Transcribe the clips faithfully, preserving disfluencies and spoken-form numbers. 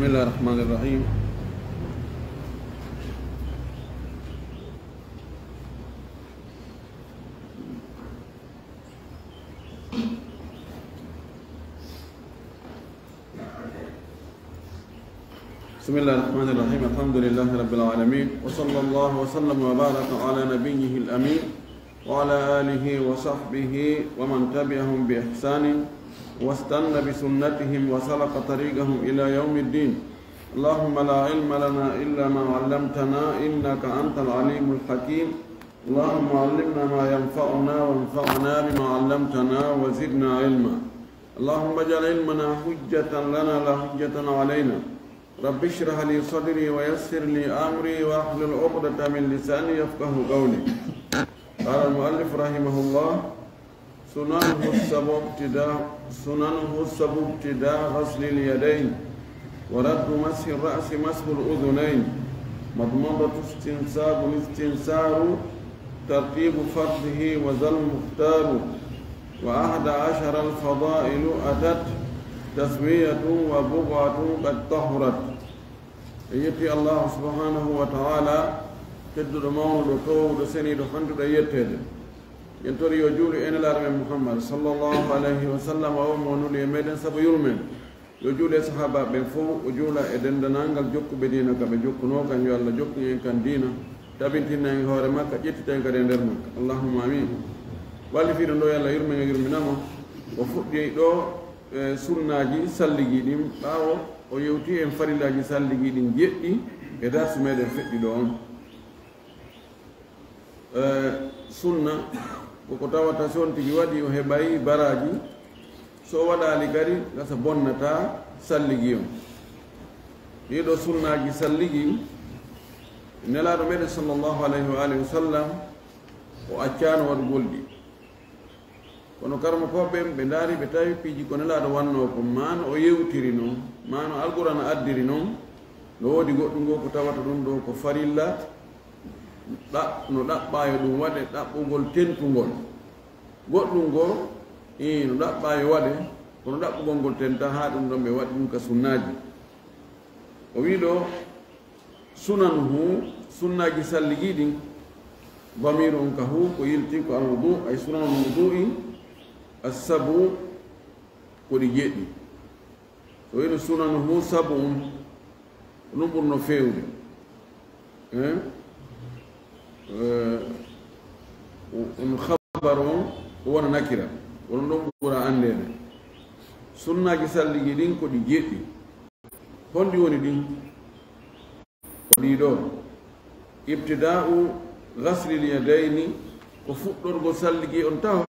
بسم الله الرحمن الرحيم. بسم الله الرحمن الرحيم. الحمد لله رب العالمين، وصلى الله وسلم وبارك على نبيه الأمين وعلى آله وصحبه ومن تبعهم بإحسان واستن بسنتهم وسلك طريقهم إلى يوم الدين. اللهم لا علم لنا إلا ما علمتنا إنك أنت العليم الحكيم. اللهم علمنا ما ينفعنا وانفعنا بما علمتنا وزدنا علما. اللهم اجعل علمنا حجة لنا لا حجة علينا. رب اشرح لي صدري ويسر لي أمري واحلل عقدة من لساني يفقه قولي. قال المؤلف رحمه الله: سننه السبع ابتداء، سننه السبع ابتداء غسل اليدين، ورد مسح الرأس مسح الأذنين، مضمضة استنشاق استنثار، ترتيب فرضه وذا المختار، وأحد عشر الفضائل أتت، تسمية وبضعة قد طهرت. En yetti Allahu subhanahu wa ta'ala, tedduɗo mawnuɗo, toowuɗo, seniiɗo, handuɗo e yetteede. En tori yo juulu e Nelaaɗo men Muhammad sallallahu alayhi wa sallam, o mo nuli e meɗen sabu yurmen. Yo juulu e sahaabaaɓe ɓen fof, o juula e denndanangal jokkuɓe diina ka ɓe jokkunoo kan. Yo Allah jokku en kan diina, tabintina en hoore makka, ƴettita en kadi e nder makka. Allahumma amin. Wallifiiɗo ɗo, yo Allah yurmen e yurminama. O fuɗɗi ɗo e sunnaaji salligii ɗin, ɓaawo o yewti en farillaaji salligii ɗin jeɗɗi e darsu meɗen feƴƴuɗo on. Eh, sunna ko ko tawata si on tigi waɗi, o heɓay baraaji. So o waɗaali kadi, gasa bonnataa salligii on. Ɗiɗo sunnaaji salligii, Nelaaɗo meɗen sallallahu alayhi wa alihi wa sallam, o accaano waɗugol ɗi. Kono karamokooɓe ɓen, ɓe ndaari, ɓe tawi piiji ko Nelaaɗo wannoo ko, maa no o yewtiri non, maa no Alqur'aana addiri non, no woodi goɗɗum goo ko tawata ɗum ɗoo ko farilla, ɗa-, no ɗaɓɓaa yo ɗum waɗe ɗaɓɓugol tentungol. Goɗɗum goo, ii, no ɗaɓɓaa yo waɗe, kono ɗaɓɓugol ngol tentaa, haa ɗum ɗon ɓe waɗi ɗum ka sunnaaji. O wii ɗoo, sunanuhu, sunnaaji salligii ɗin, damiiru on ka hu, ko yilti ko alwudu, ay sunanul wudu'i, assabu, ko ɗi jeɗɗi. So wino sunanuhu sab'un, ɗum ɓurno feewde. Eh? Eh, on khabar on, o wona nakira. Kono ɗum ɓura anndeede. Sunnaaji salligii ɗin ko ɗi jeɗɗi. Honɗi woni ɗin? Ko ɗii ɗoo. Ibtidaa'u ghaslil yadayni, ko fuɗɗorgol salligii on taho,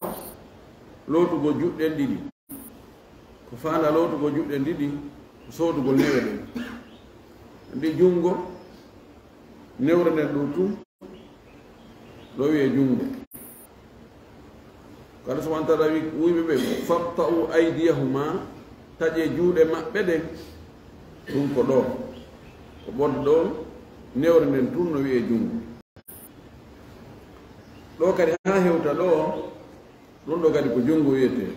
lootugol juɗɗen ɗiɗi. Ko faandaa lootugol juɗɗen ɗiɗi, ko soodugol newe ɗen. Anndi junngo, newre nden ɗoo tun, ɗoo wi'ee junngo. Kadi subhaanahu wa ta'aalaa wi-, wi'i ɓe, "Faqta'u aydiyahuma", taƴee juuɗe maɓɓe ɗen, ɗum ko ɗoo. Ko ɓodde ɗoo, newre nden tun no wi'ee junngo. Ɗoo kadi haa hewta ɗoo, ɗum ɗoo kadi ko junngo wi'etee.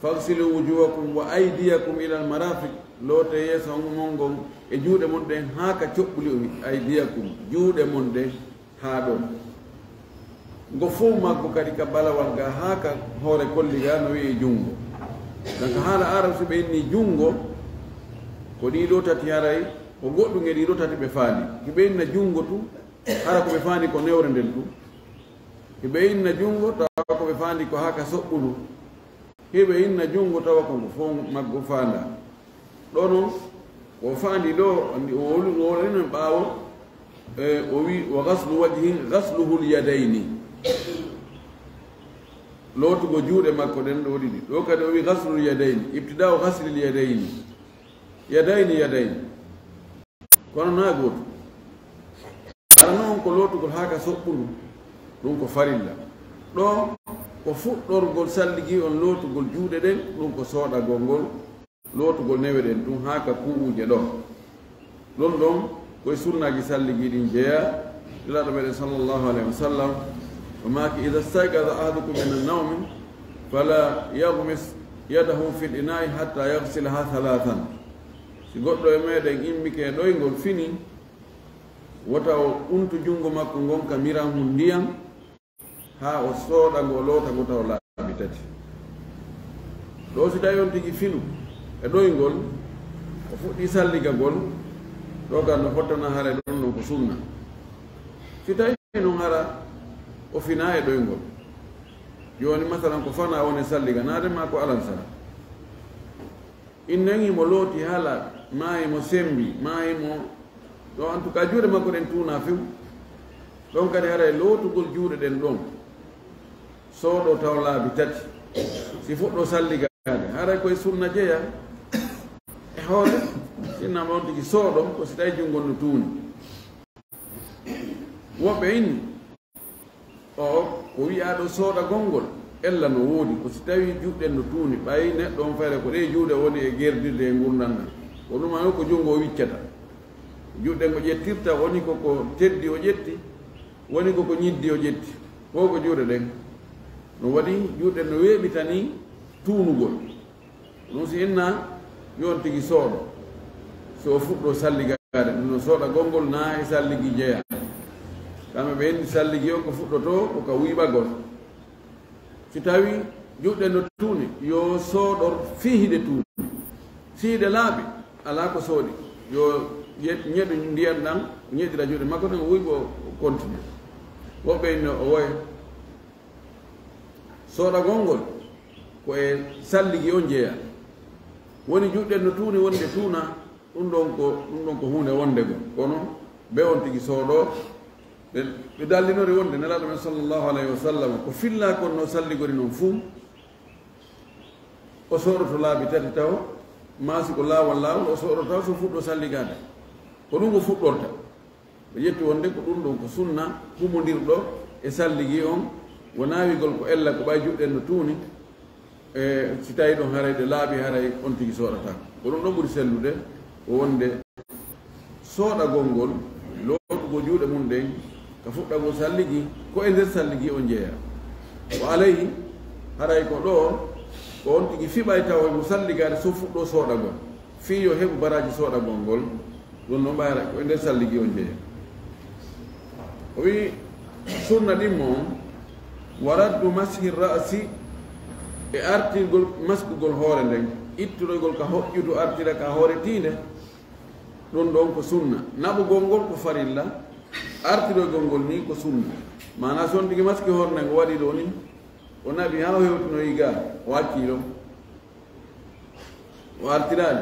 "Faghsilu wujuhakum wa aydiyakum ilal marafiq", lootee yeeso mon ngon e juuɗe mon ɗen haa ka coɓɓuli, o wi'i, "aydiyakum", juuɗe mon ɗen haa ɗon. Ngo fow maggo kadi ka balawal ga haa ka hoore kolli ga no wi'ee junngo. Donc haala Arab, si ɓe inni junngo, ko ɗii ɗoo tati haray, ko goɗɗum e ɗii ɗoo tati ɓe faandi. Si ɓe inna junngo tun, hara ko ɓe faandi ko newre nden tun. Si ɓe inna junngo, tawa ko ɓe faandi ko haa ka soɓɓundu. Hiɓe inna junngo tawa ko ngo fow maggo faandaa. Ɗoo non, ko faandi ɗoo, anndi o wolu-, o wolani non ɓaawo, e, o wi, "Wa ghaslu wajhi, ghasluhul yadayni." Lootugo juuɗe makko ɗen ɗoo ɗiɗi. Ɗoo kadi o wi, "Ghaslul yadayni, ibtidaa'u ghaslil yadayni." Yadayni, yadayni. Kono naa gootu. Arano on ko lootugol haa ka soɓɓundu, ɗum ko farilla. Ɗoo ko fuɗɗorgol salligii on lootugol juuɗe ɗen, ɗum ko soodagol ngol, lootugol newe ɗen tun haa ka kuuwuje ɗoo. Ɗum ɗon ko e sunnaaji salligii ɗin jeyaa. Nelaaɗo meɗen sallallahu alayhi wa sallam o maaki, "Idha stayqadha ahadukum min an-nawmi, fala yaghmis yadahu fil ina'i hatta yaghsilaha thalathan." Si goɗɗo e meɗen immike e ɗoyngol fini, wota o untu junngo makko ngon ka miran hun ndiyam, haa o sooɗa ngo, loota ngo taw laabi tati. Ɗo si tawi on tigi finu e ɗoyngol, o fuɗɗi salligagol, ɗo kan no fottana hare ɗon non ko sunna. Si tawi non hara o fina e ɗoyngol, jooni masalan ko fana woni salliga, naade ma ko alansara. Innen himo looti hala, ma himo sembi, ma himo, ɗo en tout cas juuɗe makko ɗen tuuna few. Ɗon kadi haray lootugol juuɗe ɗen ɗon, sooɗo taw laabi tati. Si fuɗɗo salligaade, haray koye sunna jeya. E hoore, sinna ma on tigi sooɗo, ko si tawi junngo no tuuni. Woɓɓe inni, o ko wi'aaɗo sooɗagol ngol, ella no woodi, ko si tawi juuɗe no tuuni, ɓay neɗɗo on fayre ko ɗe juuɗe woni e gerdirde e ngurndan ngal. Ko ɗum hayo ko junngo o wiccata. Juuɗe ngo ƴettirta, woni ko ko teddi o ƴetti, woni ko ko ñiddi o ƴetti. Ko ko juuɗe ɗen. No waɗi juuɗe no weeɓitani tuunugol. Ɗum si inna yo on tigi sooɗo. So o fuɗɗo salligaade, ɗum no sooɗagol ngol na e salligi jeya. Kamɓe ɓe inni salligi on ko fuɗɗoto ko ka wiiɓagol. Si tawi juuɗe no tuuni, yo sooɗor fii hiɗe tuuni. Si hiɗe laaɓi, alaa ko sooɗi. Yo ye-, ñeɗu ndiyan ɗan, ñeɗira juuɗe makko ɗen, o wiiɓo o continue. Woɓɓe inni o woye. Sooɗagol ngol ko e salligi on jeya. Woni juuɗe no tuuni, woni ɗe tuuna, ɗum ɗon ko, ɗum ɗon ko huunde wonde goo. Kono be on tigi sooɗo, ɓe, ɓe dallinori wonde Nelaaɗo men sallallahu alayhi wa sallam ko filla kon no salligori non fuu, o sooɗoto laabi tati taw, maa si ko laawol laawol, o sooɗoto taw so fuɗɗo salligaade. Ko ɗum o fuɗɗorta. O ƴetti wonde ko ɗum ɗon ko sunna humondirɗo e salligi on, wonaa wi'gol ko ella ko ɓay juuɗe no tuuni, e si tawi ɗon haray ɗe laaɓi, haray on tigi sooɗata. Ko ɗum ɗon ɓuri sellude, ko wonde sooɗagol ngol, lootugol juuɗe mum ɗen ka fuɗɗagol salligi, ko e nder salligi on jeya. Wa alayhi, haray ko ɗo, ko on tigi fiɓay tawa mo salligaade so fuɗɗo sooɗagol. Fii yo heɓu baraaji sooɗagol ngol, ɗum no ɓayra ko e nder salligi on jeya. O wi'i, sunna ɗimmo on, wa raddu mashi ra'si, e artirgol maskugol hoore nden, ittuɗoygol ka hoƴƴudu artira ka hoore tiinde, ɗum ɗon ko sunna. Naɓugol ngol ko farilla, artiroygol ngol ni ko sunna. Maanaa so on tigi maski hoore nden o waɗi ɗo ni, o naɓi haa o hewtinoyi gaa, o accii ɗon. O artiraali.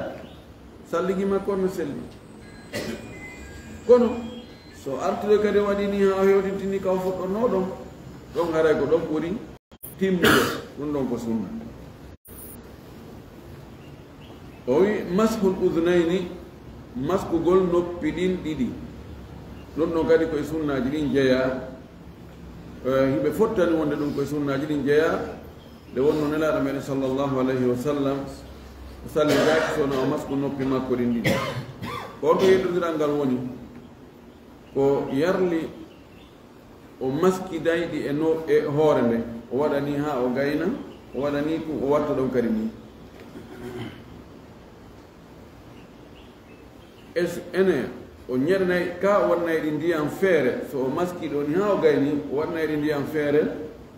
Salligi makko on no selli. Kono, so artude kadi o waɗi ni haa o hewtintini ka o fuɗɗonnoo ɗon, ɗon haray ko ɗon ɓuri timmude. Ɗum ɗon ko sunna. O wi, mashul udunayni, maskugol noppi ɗin ɗiɗi. Ɗum ɗon kadi ko e sunnaaji ɗin jeyaa. Eh, hiɓe fottani wonde ɗum ko e sunnaaji ɗin jeyaa. Nde wonno Nelaaɗo meɗen sallallahu alayhi wa sallam, o sallidaaki so wonaa o masku noppi makko ɗin ɗiɗi. Ko honto yeddudiral ngal woni? Ko yarli o maskiday ɗi e no, e hoore nde. O waɗa ni haa o gayna, o waɗa ni tun, o watta ɗon kadi ni. Es-, ene, o ñeɗanay ka, o waɗanay ɗi ndiyan feere. So o maski ɗo ni haa o gayni, o waɗanay ɗi ndiyan feere,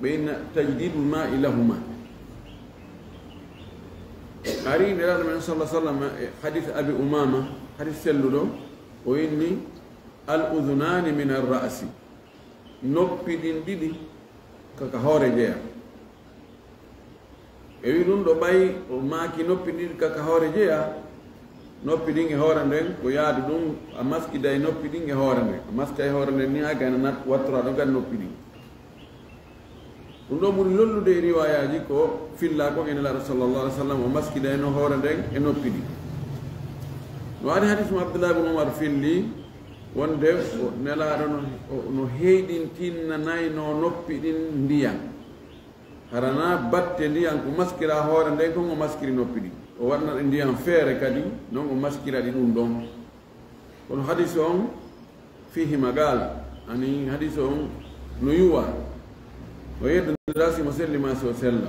ɓe inna tajdidul ma'i lahuma. Ari Nelaaɗo men sallallahu alaihi wasallam e hadith Abi Umama, hadith selluɗo, o inni, "Al udhunani min ar ra'si." Noppi ɗin ɗiɗi ka, ka hoore jeya. E wi ɗum ɗo ɓay o maaki noppi ɗiɗi ka, ka hoore jeya, noppi ɗin e hoore nden ko yaadu ɗum, a maskiday noppi ɗin e hoore nden. A maskay hoore nden ni haa gayna nat-, wattora ɗo gad noppi ɗin. Ɗum ɗo ɓuri lollude e riwayaaji ko filla kon e Nelaaɗo sallallahu alaihi wasallam o maskidayno hoore nden e noppi ɗin. No ari hadis mo Abdullah ibn Umar filli wonde o Nelaaɗo no, o, no heyɗintinnanayno noppi ɗin ndiyan. Hara na batte ndiyan ko maskira hoore nden, kon o maskiri noppi ɗin. O waɗna ɗi ndiyan feere kadi, non o maskira ɗi ɗum ɗon. Kono hadis on fihi maqal, ani hadis on no yuwa. O yeddondira si mo selli ma si o sella.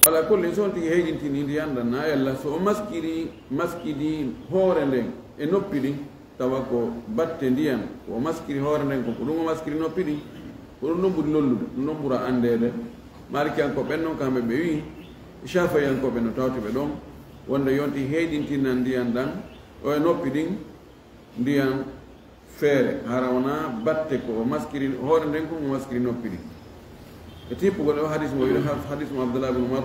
Ala kulli, so on tigi heyɗintini ndiyan ɗan na yalla, so o maskiri, maskidi hoore nden e noppi ɗin, tawa ko batte ndiyan, ko o maskiri hoore nden, ko ko ɗum o maskiri noppi ɗin, ko ɗum ɗon ɓuri lollude, ɗum ɗon ɓura anndeede. Maalikiyankooɓe ɓen non, kamɓe ɓe wi'i, Caafi'iyankooɓe no tawti ɓe ɗon, wonde yonti heyɗintinan ndiyan ɗan, o e noppi ɗin, ndiyan feere, hara wona batte ko o maskiri hoore nden, ko o maskiri noppi ɗin. E tippugol o hadis mo wi'uɗo ha-, hadis mo Abdullah ibn Umar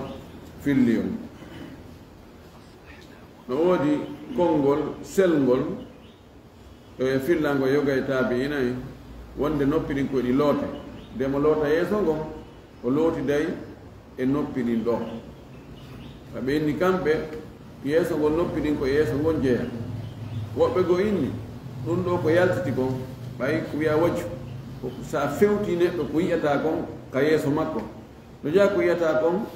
filli on. No woodi konngol selngol, e fillango yoga e taabi'ina en, wonde noppi ɗin ko ɗi loote. Nde mo loota yeeso ngon, o lootiday e noppi ɗin ɗo. Ka ɓe inni kamɓe, yeeso ngon noppi ɗin ko yeeso ngon jeya. Woɓɓe goo inni, ɗum ɗo ko yaltiti kon, ɓay ko wi'a wajhu, ko sa fewti neɗɗo ko yi'ata kon ka yeeso makko. No jeya ko yi'ata kon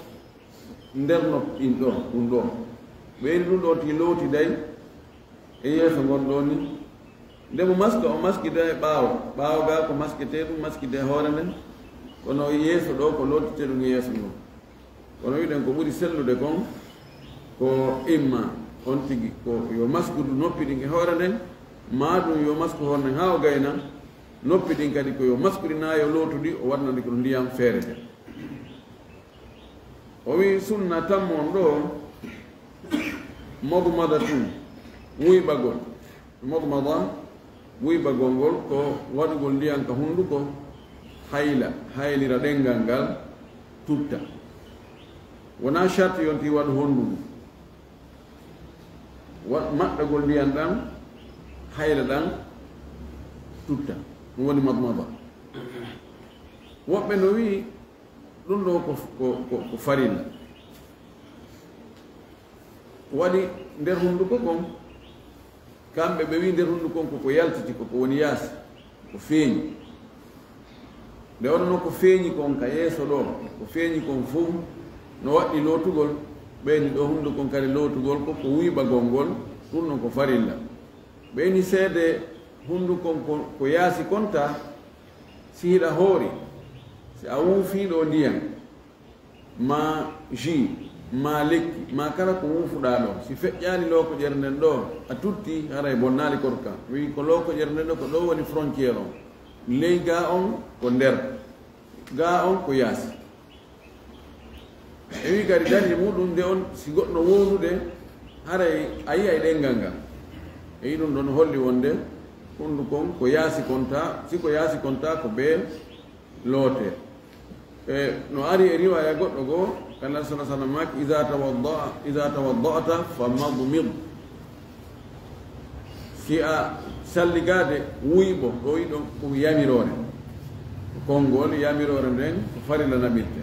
nder noppi ɗin ɗo, ɗum ɗo. Ɓe inni ɗum ɗo ti lootiday e yeeso ngon ɗo ni. Nde mo maska, o maskida e ɓaawo. Ɓaawo ga ko maskete ɗum, maskide hoore nden. Kono yeeso ɗo ko lootite ɗum yeeso ngon. Kono wiɗen ko ɓuri sellude kon, ko imma on tigi ko yo maskudu noppi ɗin e hoore nden, maa ɗum yo masku hoore nden haa o gayna, noppi ɗin kadi ko yo maskuɗi naa yo lootudi, o waɗnandi ko ndiyam feere nden. O wi'i sunna tammo on ɗo, madmadatun, wuyɓagol. Madmada, wuyɓagol ngol ko waɗugol ndiyan ka hunduko, hayla, haylira ɗengal ngal, tutta. Wonaa sharti yonti waɗu hondudu. Wa-, maɗɗagol ndiyan ɗan, hayla ɗan, tutta. Ɗum woni madmada. Woɓɓe no wi'i, ɗum ɗo ko, ko, ko, ko farilla. Ko waɗi nder hunduko kon, kamɓe ɓe wi'i nder hunduko kon ko ko yaltiti, ko ko woni yaasi, ko feeñi. Nde wonno ko feeñi kon ka yeeso ɗo, ko feeñi kon fow no waɗɗi lootugol, ɓeyni ɗo hunduko kon kadi lootugol ko, ko wuyɓagol ngol, ɗum ɗon ko farilla. Ɓeyni seede hunduko kon ko, ko yaasi konta, si hiɗa hoori, si a wuufii ɗo ndiyan, maa jus, maa lekki, maa kala ko wuufuɗaa ɗo, si feƴƴaali lookoƴere nden ɗo, a tutti, haray bonnaali korka. Wi'i ko lookoƴere nden ɗo, ko ɗo woni frontière on. Ley gaa on ko nder, gaa on ko yaasi. E wi'i kadi dalil muɗum nde on, si goɗɗo wowlude, haray a yi'ay ɗengal ngal. E yi'i ɗum ɗon holli wonde hunduko kon ko yaasi konta, si ko yaasi konta ko bee loote. E no ari e riwaya goɗɗo goo, ka Nabi sallallahu alaihi wasallam maaki, "Iza tawadda'a, iza tawadda'ta famadmid." Si a salligaade, wuyɓo, ɗo yiɗon ko yamiroore. Konngol yamiroore nden ko farilla naɓirte.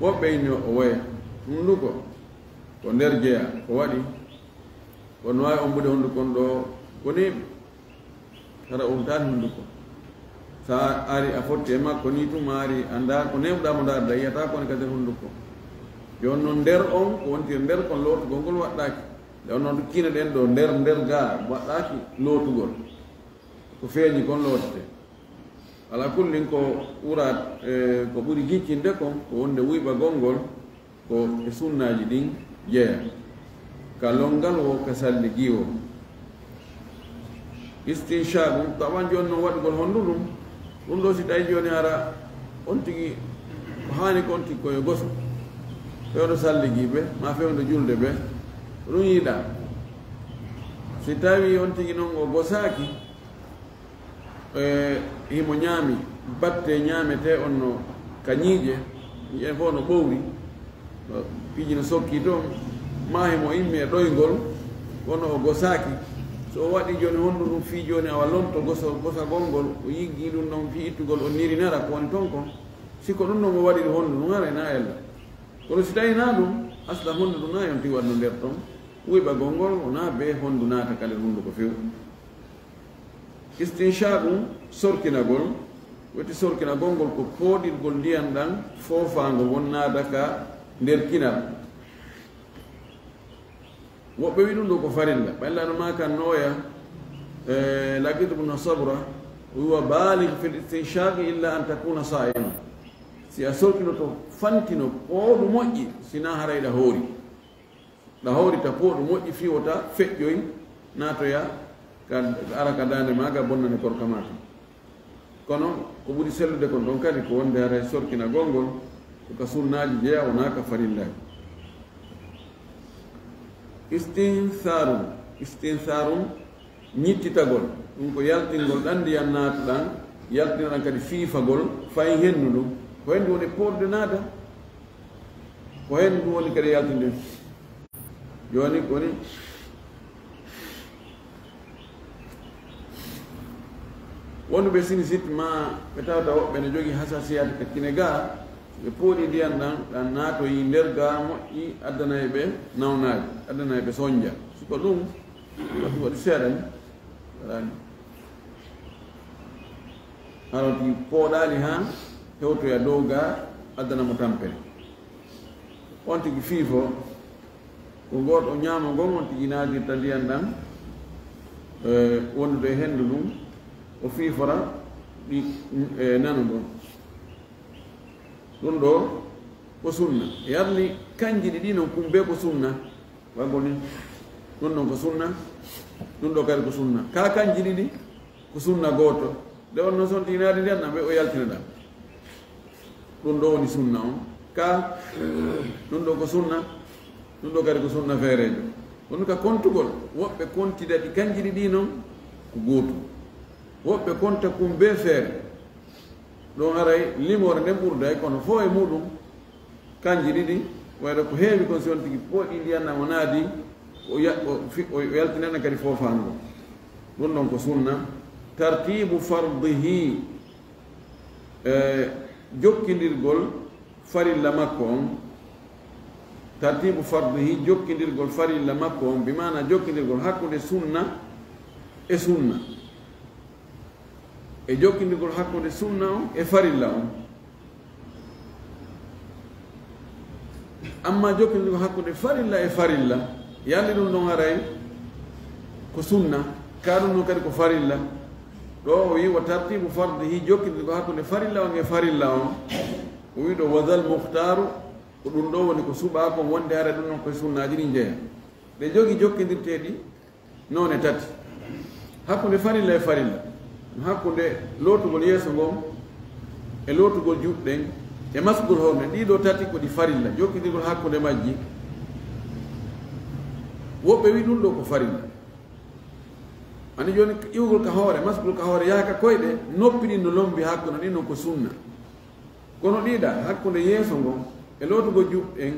Woɓɓe inni o woya. Hunduko ko nder jeya, ko waɗi? Ko no waawi ombude hunduko kon ɗo, ko neeɓi. Hara omtaani hunduko. Sa ari a fotti e makko ni tuma ari, anndaa ko neeɓuɗaa mo ndaarda, yi'ataa ko woni ka nder hunduko. Jooni non nder on, ko wonti e nder kon lootugol ngol waɗɗaaki. Nde on non kiina ɗen ɗo nder, nder gaa waɗɗaaki lootugol. Ko feeñi kon lootete. Ala kullin ko ɓura, e, ko ɓuri jiccinde kon, ko wonde wuyɓagol ngol, ko e sunnaaji ɗin jeya. Ka lonngal woo, ka salligi woo. Istinshaqu, tawan jooni non waɗugol hondu ɗum? Ɗum ɗo si tawi jooni hara on tigi, ko haani ko on tigi ko yo goso. Fewndo salligi ɓe, maa fewndo julde ɓe. Ɗum yiɗaa. Si tawi on tigi non o gosaaki, e, himo ñaami batte ñaametee on no ka ñiiƴe, ñiiƴe fof no ɓowri, no piiji no sokki toon, maa himo immi e ɗoyngol, kono o gosaaki. So o waɗii jooni hondu ɗum fii jooni awa lonto goso-, gosagol ngol, o yiggii ɗum ɗon fii ittugol, o nirinara ko woni toon kon. Si ko ɗum ɗon o waɗiri hondu ɗum, haray na ella. Kono si tawii na ɗum, asla hondu ɗum na yonti waɗnu nder toon, wuyɓagol ngol, wonaa bee hondu naata ka nder hunduko few. Istinshaqu, sorkinagol, woti sorkinagol ngol ko pooɗirgol ndiyan ɗan foofaango wonnaada ka nder kinal. Woɓɓe wi ɗum ɗo ko farilla, ɓay Laano maakannooya, e, Laqitu bnu Sabra, o wi: "Wa balig fil istinshaqi illa an takuna sa'iman." Si a sorkinoto fantino pooɗu moƴƴi, sinaa haray ɗa hoori. Ɗa hoorita pooɗu moƴƴi fii wota feƴƴoy naatoya ka, ara ka daande maaga bonnane korka maa kan. Kono ko ɓuri sellude kon ɗon kadi ko wonde haray sorkinagol ngol ko ka sunnaaji jeyaa wonaa ka farillaaji. Istinsaarun, istinsaarun, ñittitagol, ɗum ko yaltingol ɗan ndiyan naatuɗan, yaltinaɗan kadi fiifagol fay henndu ndun. Ko henndu woni pooɗude naata, ko henndu woni kadi yaltinde. Jooni ko woni wonduɓe sinisit ma ɓe tawata woɓɓe ne jogii hasasiyaade ka kine gaa, ɓe pooɗi ndiyan ɗan, ɗan naatoyi nder gaa moƴƴi, addanay ɓe nawnaaji, addanay ɓe sonja. Si ko ɗum, waɗi, waɗi seeɗa ni, waɗaani. Hara tigi pooɗaali haa hewtoya dow gaa, addana mo tampere. On tigi fiifo, ko ngoo ɗoo ñaamo ngon on tigi naadirta ndiyan ɗan, e, wondude e henndu ndun, o fiifora ɗi, e, nano ngon. Ɗum ɗoo ko sunna. Yarli kanji ɗiɗi non, kum bee ko sunna. Waggo ni. Ɗum ɗon ko sunna. Ɗum ɗoo kadi ko sunna. Ka kanji ɗiɗi ko sunna gooto. Nde on no sonti naade ndiyan ɗan, ɓe o yaltina ɗan. Ɗum ɗoo woni sunna on. Ka ɗum ɗoo ko sunna. Ɗum ɗoo kadi ko sunna feereejo. Kono ka kontugol, woɓɓe kontida ɗi kanji ɗiɗi non ko gootu. Woɓɓe konta kum bee feere. Ɗon haray limoore nden ɓurday, kono fow e muɗum kanji ɗiɗi, wayde ko heewi kon si on tigi pooɗi ndiyan ɗan o naadi, o ya-, o fi-, o yaltinana kadi foofaango. Ɗum ɗon ko sunna. Tartibu fardihi, e, jokkindirgol farilla makko on. Tartibu fardihi, jokkindirgol farilla makko on, bi maana jokkindirgol hakkunde sunna e sunna. E jokkindirgol hakkunde sunna on e farilla on. Amma jokkindirgol hakkunde farilla e farilla, yalli ɗum ɗon haray ko sunna, ka ɗum ɗon kadi ko farilla. Ɗoo o wi'i, "Wa tartibu fardihi", jokkindirgol hakkunde farilla on e farilla on. O wi'i ɗoo, "Wa zal muhtaaru", ko ɗum ɗoo woni ko suɓaa kon, wonde haray ɗum ɗon koye sunnaaji ɗin jeyaa. Ɗe jogi jokkindirteeɗi noone tati. Hakkunde farilla e farilla, hakkunde lootugol yeeso ngon e lootugol juuɗe ɗen e masgol hoore nden, ɗii ɗoo tati ko ɗi farilla, jokkindirgol hakkunde majji. Woɓɓe wi'i ɗum ɗoo ko farilla. Ani jooni, iwgol ka hoore, masgol ka hoore, yaha ka koyɗe, noppi ɗin no lombi hakkunde ɗin non ko sunna. Kono ɗii ɗaa, hakkunde yeeso ngon e lootugol juuɗe ɗen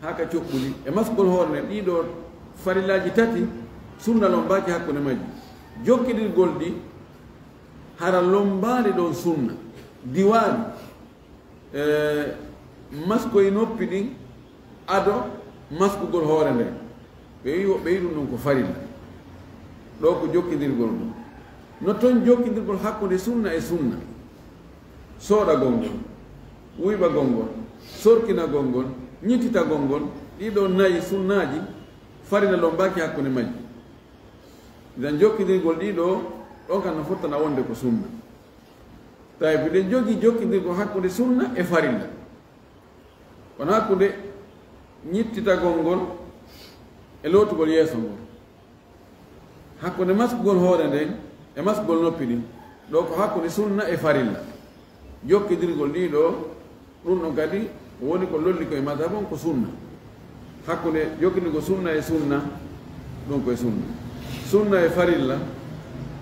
haa ka coɓɓuli e masgol hoore nden, ɗii ɗoo farillaaji tati, sunna lombaaki hakkunde majji. Jokkindirgol ɗi hara lombaali ɗon sunna, diwaali, e, maskoy noppi ɗin ado maskugol hoore nden. Ɓe wi'i, woɓɓe wi'i ɗum ɗon ko farilla. Ɗoo ko jokkindirgol ɗum. No ton jokkindirgol hakkunde sunna e sunna. Sooɗagol ngol, wuyɓagol ngol, sorkinagol ngol, ñittitagol ngol, ɗii ɗoo nayi sunnaaji, farilla lombaaki hakkunde majji. Idan jokkindirgol ɗii ɗoo, ɗon kan no fottana wonde ko sunna. Tawi hiɗen jogii jokkindirgol hakkunde sunna e farilla. Kono hakkunde ñittitagol ngol e lootugol yeeso ngol, hakkunde maskugol hoore nden e maskugol noppi ɗin, ɗoo ko hakkunde sunna e farilla. Jokkindirgol ɗii ɗoo, ɗum ɗon kadi woni ko lolli ko e madhab on ko sunna. Hakkunde jokkindirgol sunna e sunna, ɗum ko e sunna. Sunna e farilla,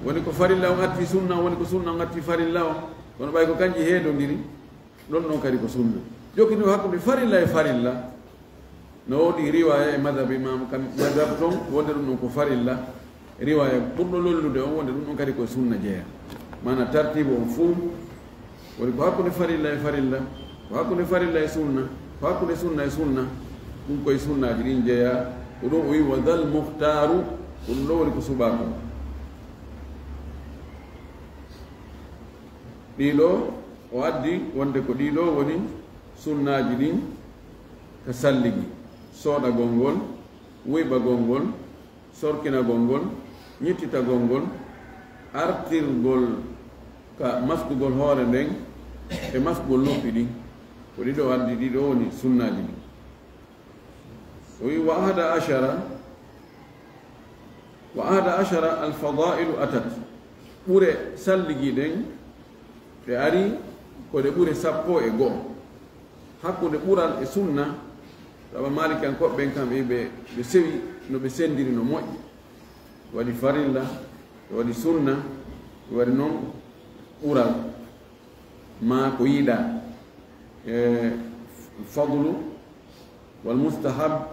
woni ko farilla on atti sunna, woni ko sunna on atti farilla on. Kono ɓay ko kanji heedondiri, ɗon ɗon kadi ko sunna. Jokkindirgol hakkunde farilla e farilla, no woodi riwaaya e madhab imam kan, madhab ton, wonde ɗum ɗon ko farilla. Riwaaya ɓurɗo lollude on, wonde ɗum ɗon kadi ko e sunna jeyaa. Maana tartiibu on fuu, woni ko hakkunde farilla e farilla, ko hakkunde farilla e sunna, ko hakkunde sunna e sunna, ɗum ko e sunnaaji ɗin jeyaa. Ko ɗum o wi'i, "Wa dhal muhtaaru", ko ɗum ɗoo woni ko suɓaa kon. Ɗii ɗoo, o addi wonde ko ɗii ɗoo woni sunnaaji ɗin ka salligi, sooɗagol ngol, wuyɓagol ngol, sorkinagol ngol, ñittitagol ngol, artirgol ka maskugol hoore nden e maskugol noppi ɗin. Ko ɗiɗo addi, ɗiɗo woni sunnaaji ɗi. O wi, "Wa ahada ashara, wa ahada ashara al fadailu atat." Ɓure salligi ɗen, ɗe ari ko ɗe ɓure sappo e go'o. Hakkunde ɓural e sunna, saba Maalikankoɓe ɓen kam, ɓe, ɓe sewi no ɓe senndiri no moƴƴi. Waɗi farilla, waɗi sunna, waɗi non ɓural. Ma ko yiɗa, e fadlu, wal mustahab,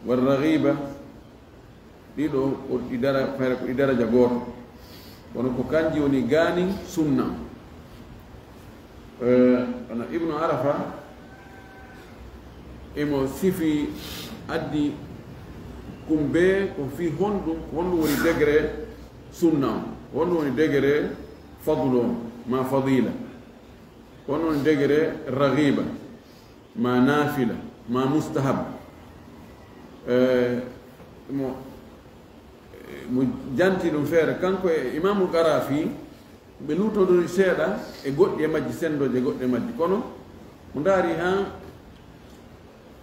wal raghiba, ɗiɗo ko ɗi dara-, fayre ko ɗi daraja gooto, kono ko kanji woni gaani sunna. E, kono Ibnu Arafa imo sifi addi kumbe ko fi honɗum, honɗum woni degré sunna on, honɗum woni degré fadlu on, ma fadila. Ko non degere raghiba, ma nafila, ma mustahab. Eh, mo, mo janti ɗum feere, kanko e Imamu Qarafi, ɓe luutodori seeɗa e goɗɗi e majji, sendooje goɗɗi e majji. Kono mo ndaari haa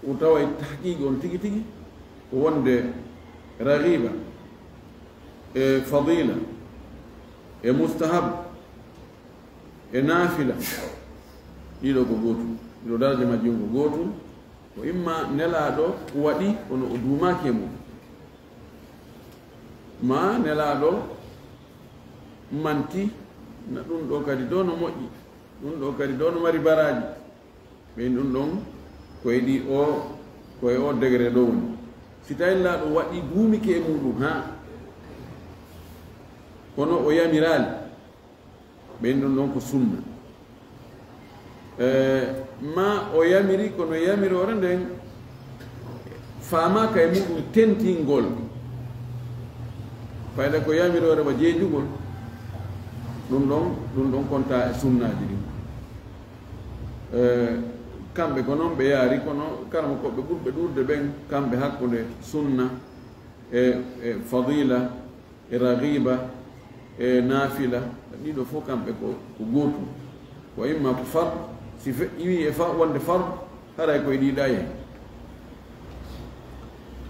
o tawa e tahqiqi on tigi tigi, ko wonde raghiba e fadila e mustahab e naafila, ɗiɗo ko gootum, ɗiɗo daraja majji on ko gootum. Ko imma Nelaaɗo waɗi kono o duumaaki e mum, ma Nelaaɗo manti na ɗum ɗo kadi ɗo no moƴƴi, ɗum ɗo kadi ɗo no mari baraaji. Ɓen ɗum ɗon ko e ɗi o, ko e o degré ɗo woni. Si tawi Nelaaɗo waɗi duumike e muɗum haa kono o yamiraali, ɓen ɗum ɗon ko sunna. Eh, ma o yamiri, kono yamiroore nden faamaaka e muɗum tentingol. Fayda ko yamiroore wa jeejugol, ɗum ɗon, ɗum ɗon konta e sunnaaji ɗin. Eh, kamɓe ko noon ɓe yaari, kono karamokooɓe ɓurɓe ɗuuɗde ɓen, kamɓe hakkunde sunna e, e fadila, e raghiba, e naafila, ɗiɗo fof kamɓe ko, ko gootum. Ko imma ko fard, si fe-, iwi e fa-, wonde fard, haray ko e ɗiɗa e.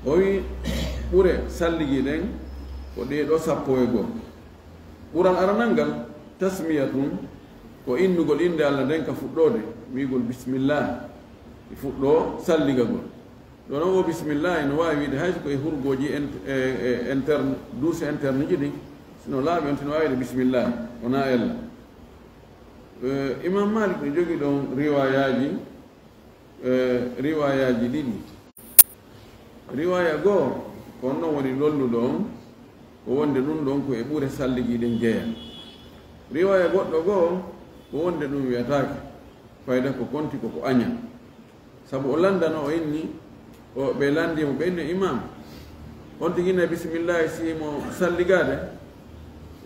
O wi ɓure salligi ɗen ko ɗee ɗo sappo e goo. Ɓural aranal ngal, tasmiyatun, ko innugol innde Allah nden ka fuɗɗoode, wi'ugol bismillah, e fuɗɗoo salligagol. Ɗo noon o bismillah ene waawi wiide hay so ko e hurgooji en-, e, e interne, douche interne ji ɗin, sino laaɓi on tino waawi wiide bismillah, wonaa ella. Eh, Imam Malik no jogii ɗon riwaayaaji, eh, riwaayaaji ɗiɗi. Riwaaya goo, ko on ɗon woni lolluɗo on, ko wonde ɗum ɗon ko e ɓure salligi ɗen jeya. Riwaaya goɗɗo goo, ko wonde ɗum wiyataake, fayda ko konti ko ko aña. Sabu o lanndano o inni, o, ɓe lanndi mo, ɓe inni, "Imam, on tigi na bisimillahi si mo salligaade?"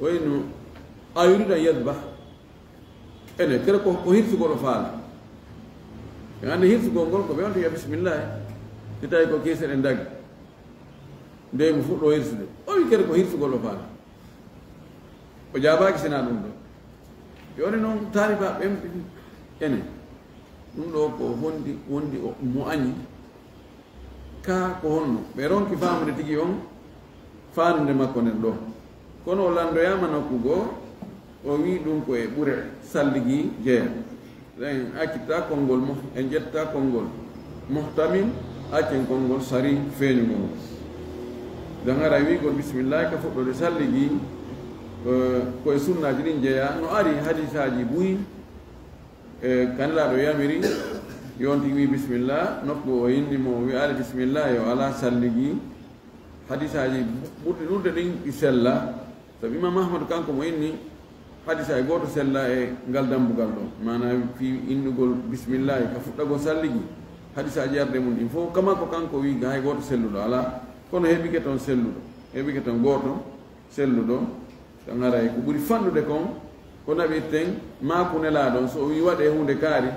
O innu, "A yuridu an yadbah?" Ene, kere ko, ko hirsugol o faala. En anndi hirsugol ngol ko ɓe on tigi a bisimillahi. Si tawi ko kiise ɗen dagi. Nde mo fuɗɗo hirsude. O wi kere ko hirsugol o faala. O jaabaaki sina ɗum ɗo. Yoni noon taaliba ɓen ene. Ɗum ɗo ko hondi, wondi o, mo añi. Ka ko honno? Ɓe ronki faamude tigi on faanude makko nden ɗo. Kono o lanndoyaama nokku goo, o wi ɗum ko e ɓure salligi jeya. Ɗen accita konngol mo, en ƴetta konngol muhtamil, accen konngol sari feeñugol ngol. Ɗen ara wi'ugol bisimillahi ka fuɗɗode salligi, eh, ko e sunnaaji ɗin jeya. No ari hadisaaji buy, e ka Nelaaɗo yamiri, yonti wi bisimillah, nokku o inni mo wi'aali bisimillah, yo ala salligi. Hadisaaji ɓurɗi ɗuuɗde ɗin ɗi sella. Sabu Imam Ahmad kanko mo inni hadisa e gooto sella e ngal dambugal ɗo. Maanaa fii innugol bisimillahi ka fuɗɗagol salligi. Hadisaaji arde mum ɗin fof, kama ko kanko wi hay gooto selluɗo alaa. Kono heɓike toon selluɗo. Heɓike toon gooto selluɗo. Tan haray ko ɓuri fanɗude kon, ko naɓirten maaku Nelaaɗo on. So o wi waɗee huunde kaari,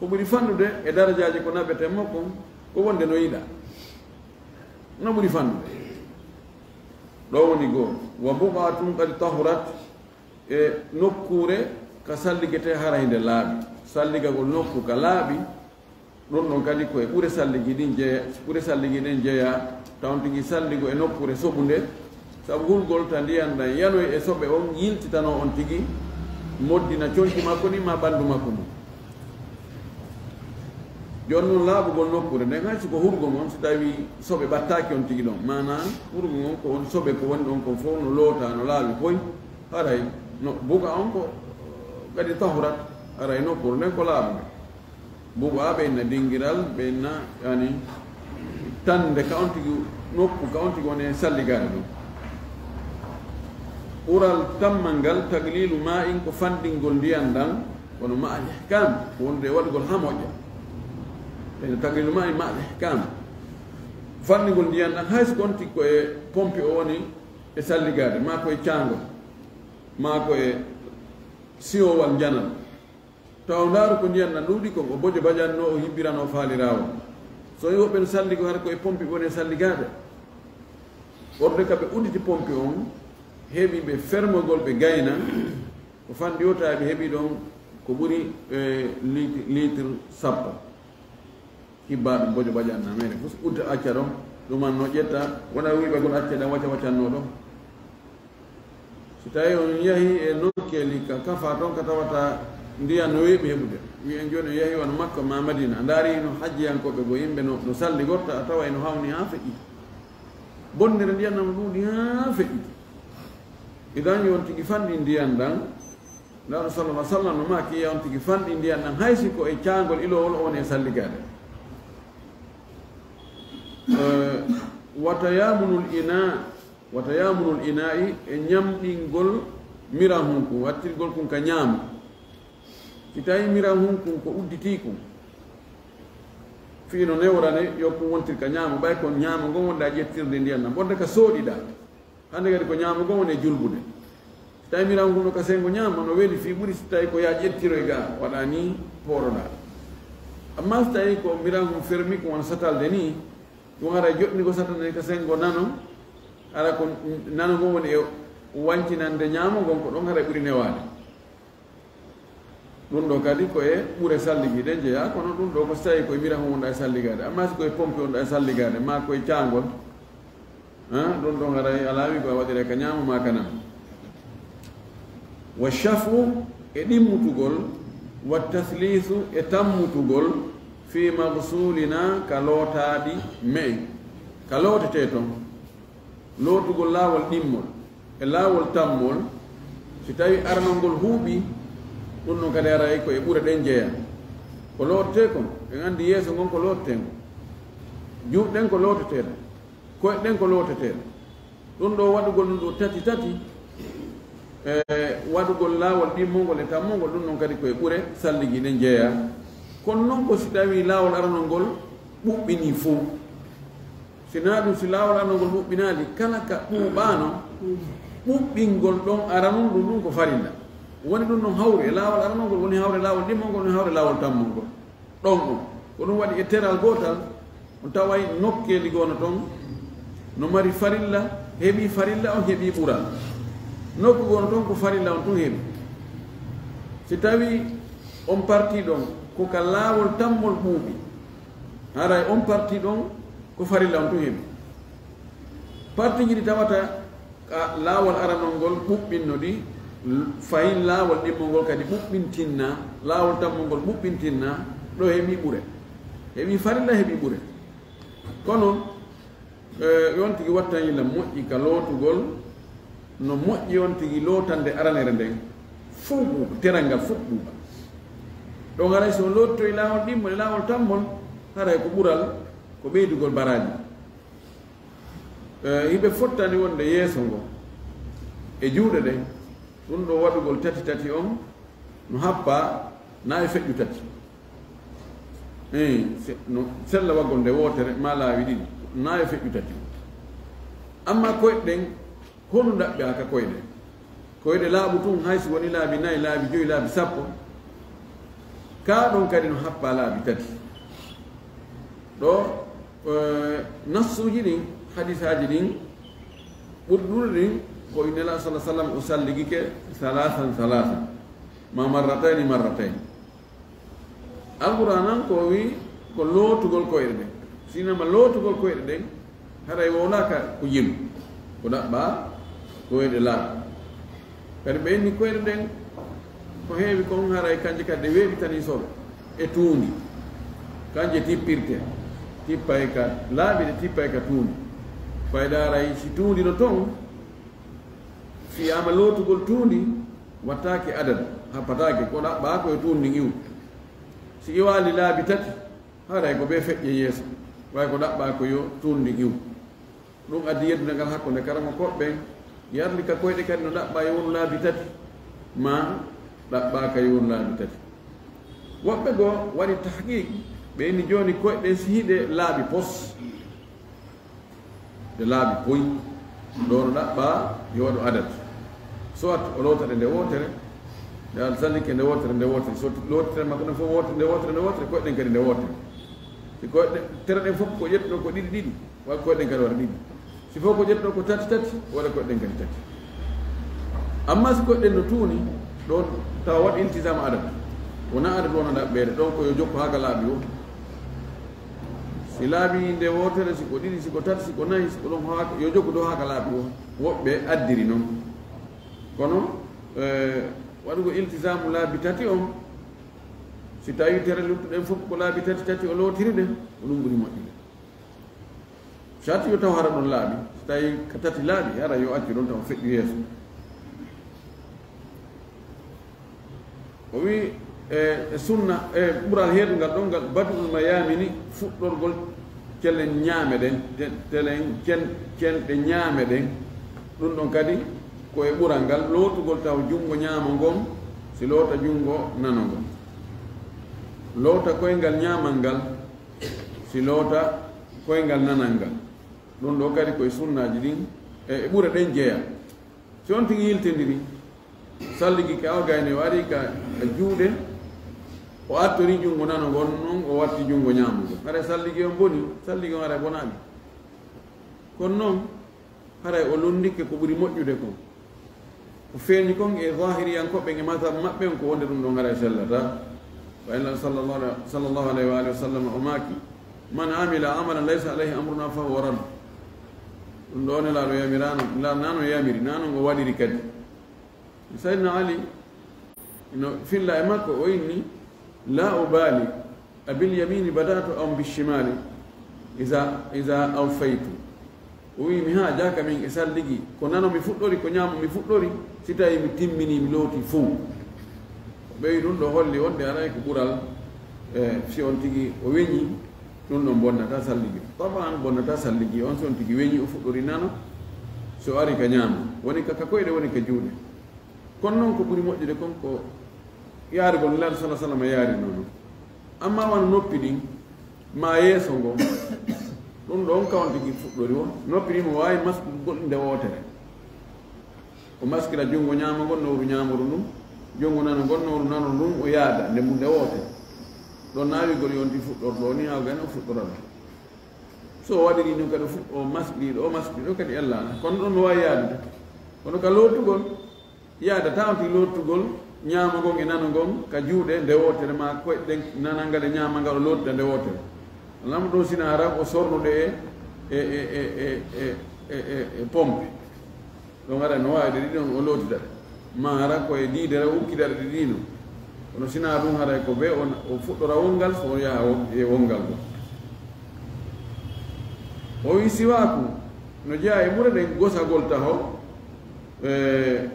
ko ɓuri fanɗude e darajaaji ko naɓeten mo kon, ko wonde no yiɗa. No ɓuri fanɗude. Ɗo woni goo, wa buq'atun qad tahurat, e nokkuure ka salligetee hara hinde laaɓi. Salligagol nokku ka laaɓi, ɗum ɗon kadi ko e ɓure salligi ɗin jeya, ɓure salligi ɗen jeya, taw on tigi salligo e nokkuure soɓunde, sabu hulgol ta ndiyan ɗan yanoy e soɓe on yiltitanoo on tigi, moddina conci makko ɗin maa ɓanndu makko ngun. Jooni non laaɓugol nokkuure nden, hay si ko hurgo ngon, si tawii soɓe ɓattaaki on tigi ɗon, maanaa hurgo ngon ko on soɓe ko woni ɗon kon fow no lootaa, no laaɓi poy, haray no buka on ko kadi tahurat, haray nokkuure nden ko laaɓunde. Buba ɓe inna dingiral, ɓe inna, yani, tande ka on tigi, nokku ka on tigi woni salligaade ɗum. Ɓural tammal ngal, taglilu ma in, ko fanɗingol ndiyan ɗan, kono ma al ihkam, ko wonde e waɗugol ha moƴƴa. Ɓe inna taglilu ma in ma al ihkam. Fanɗingol ndiyan ɗan, hay so ko on tigi ko e pompi o woni e salligaade, maa ko e caangol, maa ko e siyowal njanal. Taw ndaaru ko ndiyan ɗan ɗuuɗi kon, o bojo baƴannoo, o hibbiranoo faaliraawol. So woɓɓe no salli ko hara ko e pompi woni e salligaade. Ɓorde ka ɓe udditi pompi on, heɓi ɓe fermogol, ɓe gayna, ko fanɗi o tawi ɓe heɓi ɗon ko ɓuri, e, lit-, litre sappo. Hibba ɗum bojo baƴanna mere, fof udda acca ɗon, ɗum an no ƴetta, wona wiɓagol acca ɗan wacca waccanno ɗon. Si tawi on yahi e nokkeeli ka kafa ton ka tawata ndiyan no weeɓi heɓude, wi en jooni on yahi wano Makka ma Madina, a ndaari no hajjiyankooɓe goo, yimɓe no, no salli gotta, a tawa eno hawni haa feƴƴi. Bonnere ndiyan no ɗuuɗi haa feƴƴi. Idan yo on tigi fanɗi ndiyan ɗan, Nulaaɗo sallallahu alaihi wasallam no maaki, yo on tigi fanɗi ndiyan ɗan, hay si ko e caangol ilowol o woni e salligaade. Eh, wa tayamunul ina, wa tayamunul ina'i, e ñamɗingol miran hun kun, wattirgol kun ka ñaamo. Si tawi miran hun kun ko udditii kun, fii no newrane, yo kun wontir ka ñaamo, ɓay kon ñaamo ngon wonɗaa ƴettirde ndiyan ɗan, ɓorde ka sooɗiɗaa. Hannde kadi ko ñaamugol woni e julbude. Si tawi miran ngun no ka senngo ñaama, no weli fii ɓuri si tawi ko yaa ƴettiroy gaa, waɗa nii pooroɗaa. Amma si tawi ko miran ngun fermi ko won satalde nii, ɗum haray joɗni ko satalde ka senngo nano, hara ko nano ngon woni e wancinande ñaamo ngon, ko ɗon haray ɓuri newaade. Ɗum ɗo kadi ko e ɓure salligiiɗe jeyaa, kono ɗum ɗo ko si tawi ko e miran wonɗaa e salligaade. Amma si ko e pompi wonɗaa e salligaade, maa ko e caangol, ah, ɗum ɗon haray alaa wi ko a waɗira ka ñaamo maa ka nano. Wa shafu e ɗimmutugol, wa tasliisu e tammutugol, fii magsuulina ka lootaaɗi me'en, ka lootetee ton. Lootugol laawol ɗimmol e laawol tammol, si tawi aranol ngol huuɓi, ɗum ɗon kadi haray ko e ɓure ɗen jeyaa. Ko lootetee kon, en anndi yeeso ngon ko lootetee ngon. Juuɗe ɗen ko lootetee ɗon. Koyɗe ɗen ko lootetee ɗon. Ɗum ɗo waɗugol ɗum ɗo tati tati, e waɗugol laawol ɗimmol ngol e tammol ngol, ɗum ɗon kadi ko e ɓure salligiiɗe jeyaa. Kono non ko si tawi laawol aranol ngol ɓuɓɓinii fow. Si naa ɗum, si laawol aranol ngol ɓuɓɓinaali, kala ka ɓuuɓaano, ɓuɓɓingol ɗon aranol ɗum, ɗum ko farilla. Woni ɗum non hawri e laawol aranol ngol, woni hawri e laawol ɗimmol ngol, woni hawri e laawol tammol ngol. Ɗon ɗon. Ko ɗum waɗi e teral gootal, on taway nokkeeli goo no ton, no mari farilla, heɓi farilla on, heɓi ɓural. Nokku goo no ton ko farilla on tun heɓi. Si tawi on parti ɗon, ko ka laawol tammol ɓuuɓi, haray on parti ɗon ko farilla on tun heɓi. Parti ji ɗi tawata ka laawol aranol ngol ɓuɓɓinno ɗi, fahin laawol ɗimmol ngol kadi ɓuɓɓintinna, laawol tammol ngol ɓuɓɓintinna, ɗo heɓi ɓure. Heɓi farilla, heɓi ɓure. Kono, eh, on tigi wattan yilla moƴƴi ka lootugol, no moƴƴi on tigi lootande aranere nden, fow ɓuuɓa, teral ngal fow ɓuuɓa. Ɗon haray si on lootitoy laawol ɗimmol e laawol tammol, haray ko ɓural, ko ɓeydugol baraaji. Eh, hiɓe fottani wonde yeeso ngo e juuɗe ɗen, ɗum ɗo waɗugol tati tati on no happa na e feƴƴu tati. Eh, se-, no sella waggol nde wootere maa laawi ɗiɗi, na e feƴƴu tati. Amma koyɗe ɗen, honɗum ɗaɓɓi haa ka koyɗe? Koyɗe laaɓu tun, hay si woni laabi nayi, laabi joyi, laabi sappo, kaa ɗon kadi no happa laabi tati. Ɗo, eh, nassuuji ɗin, hadisaaji ɗin, ɓurɗi ɗuuɗude ɗin, ko Nelaaɗo sallallaahu alayhi wa sallam o salligike salaasan salaasan, ma marratayni marratayni. Alquraan an ko o wi ko lootugol koyɗe ɗen. Sinama lootugol koyɗe ɗen, haray wowlaaka ko jelu. Ko ɗaɓɓa koyɗe laaɓe. Kadi ɓe inni koyɗe ɗen, ko heewi kon haray kanje kadi ɗe weeɓitanii soɓe e tuundi. Kanje tippirte, tippay ka laaɓi, ɗe tippay ka tuundi. Fayda haray si tuundi no ton, fiyaama lootugol tuundi, wattaake adadu, happataake, ko ɗaɓɓa ko yo tuundi ndin iwu. Si iwaali laabi tati, haray ko ɓe feƴƴe yeeso, way ko ɗaɓɓa ko yo tuundi iwu. Ɗum addi yeddunde ngal hakkunde karamokooɓe ɓen, yarli ka koyɗe kadi no ɗaɓɓa yo wonu laabi tati, ma ɗaɓɓaaka yo wonu laabi tati. Woɓɓe goo waɗi tahqiq, ɓe inni jooni koyɗe ɗen si hiɗe laaɓi pos, ɗe laaɓi poy, ɗo no ɗaɓɓa yo waɗu adat. Soit o loota ɗe nde wootere, nde al sallike nde wootere, nde wootere. So lootitere makko ɗen fof wootere, nde wootere, nde wootere, koyɗe ɗen kadi nde wootere. Si koyɗe, tere ɗen fof ko ƴettuno ko ɗiɗi ɗiɗi, waɗa koyɗe ɗen kadi waɗa ɗiɗi. Si fof ko ƴettuno ko tati tati, waɗa koyɗe ɗen kadi tati. Amma si koyɗe ɗen no tuuni, ɗon tawa waɗi iltisama adat. Wona adat wona ɗaɓɓeede, ɗon ko yo jokku haa ka laaɓi o. Si laaɓi nde wootere, si ko ɗiɗi, si ko tati, si ko nayi, si ko ɗon haa, yo jokku ɗo haa ka laaɓi o. Woɓɓe addiri non. Kono, eh, waɗugo iltisamu laabi tati on, si tawi tere luttuɗen fof ko laabi tati tati o lootiri ɗen, ko ɗum ɓuri moƴƴude. Sati yo taw hara ɗon laaɓi, si tawi ka tati laaɓi, hara yo accu ɗon taw feƴƴu yeeso. O wi, e, e sunna, e ɓural heedungal ɗon ngal, bad'ul mayamini, fuɗɗorgol cele ñaame ɗen, te-, telen, cen-, cenɗe ñaame ɗen. Ɗum ɗon kadi ko e ɓural ngal, lootugol taw junngo ñaamo ngon, si loota junngo nano ngon. Loota koyngal ñaamal ngal, si loota koyngal nanal ngal. Ɗum ɗo kadi ko e sunnaaji ɗin, e, e ɓure ɗen jeyaa. Si on tigi yiltindiri, salligi ka o gayni o ari ka, ka juuɗe, o attori junngo nano ngon, non o watti junngo ñaamo ngon. Haray salligi on boni, salligi on haray bonaali. Kono non, haray o lonndike ko ɓuri moƴƴude kon. Ko feeñi kon e zahiriyankooɓe e mazhab maɓɓe on ko wonde ɗum ɗon haray sellataa. Wa illa sallallahu alaihi, sallallahu alaihi wa alihi wa sallam o maaki, "Man amila amalan laysa alaihi amruna fa huwa radd." Ɗum ɗo Nelaaɗo yamiraano, Nelaaɗo nano yamiri, nano ngo waɗiri kadi. Sayyidina Ali no filla e makko, o inni, "La ubali abil yamini badatu am bishimali iza, iza awfaytu." O wi, "Mi haajaaka min e salligi, ko nano mi fuɗɗori, ko ñaamo mi fuɗɗori, si tawi mi timmini, mi looti fow." O ɓeyi ɗum ɗo holli wonde aray ko ɓural, e, si on tigi o weñi, ɗum ɗon bonnata salligi. Taban bonnata salligi on si on tigi weñi, o fuɗɗori nano, so ari ka ñaamo, woni ka, ka koyɗe, woni ka juuɗe. Kono non ko ɓuri moƴƴude kon ko yaarugol Nelaaɗo sala sallam yaari noon. Amma wano noppi ɗin, ma yeeso ngon, ɗum ɗon ka on tigi fuɗɗori o. Noppi ɗin mo waawi maskugol nde wootere. O maskira junngo ñaamo ngon nowru ñaamuru ndun, junngo nano ngon nowru nano ndun, o yaada nde mun nde wootere. Ɗon naawigol yonti fuɗɗorɗo o ni, haa o gani o fuɗɗorano. So o waɗiri ɗum kadi o fuɗ-, o maskiri ɗo, o maskiri ɗo kadi ellaana. Kono ɗon no waawi yaadude. Kono ka lootugol, yaadata on tigi lootugol ñaamo ngon e nano ngon ka juuɗe nde wootere, ma koyɗe ɗen nanal ngal e ñaamal ngal o lootuda nde wootere. Alama ɗon sina hara o sornude e, e, e, e, e, e, e, e pompe. Ɗon hara no waawi ɗe ɗiɗi on o lootida ɗe. Ma hara ko e diidere o ukkida ɗe ɗiɗi non. Kono sina ɗum haray ko be on o fuɗɗora wongal so o yaha wo-, e wongal ɗon. O wi siwaaku no jeyaa e ɓure ɗen gosagol taho, e,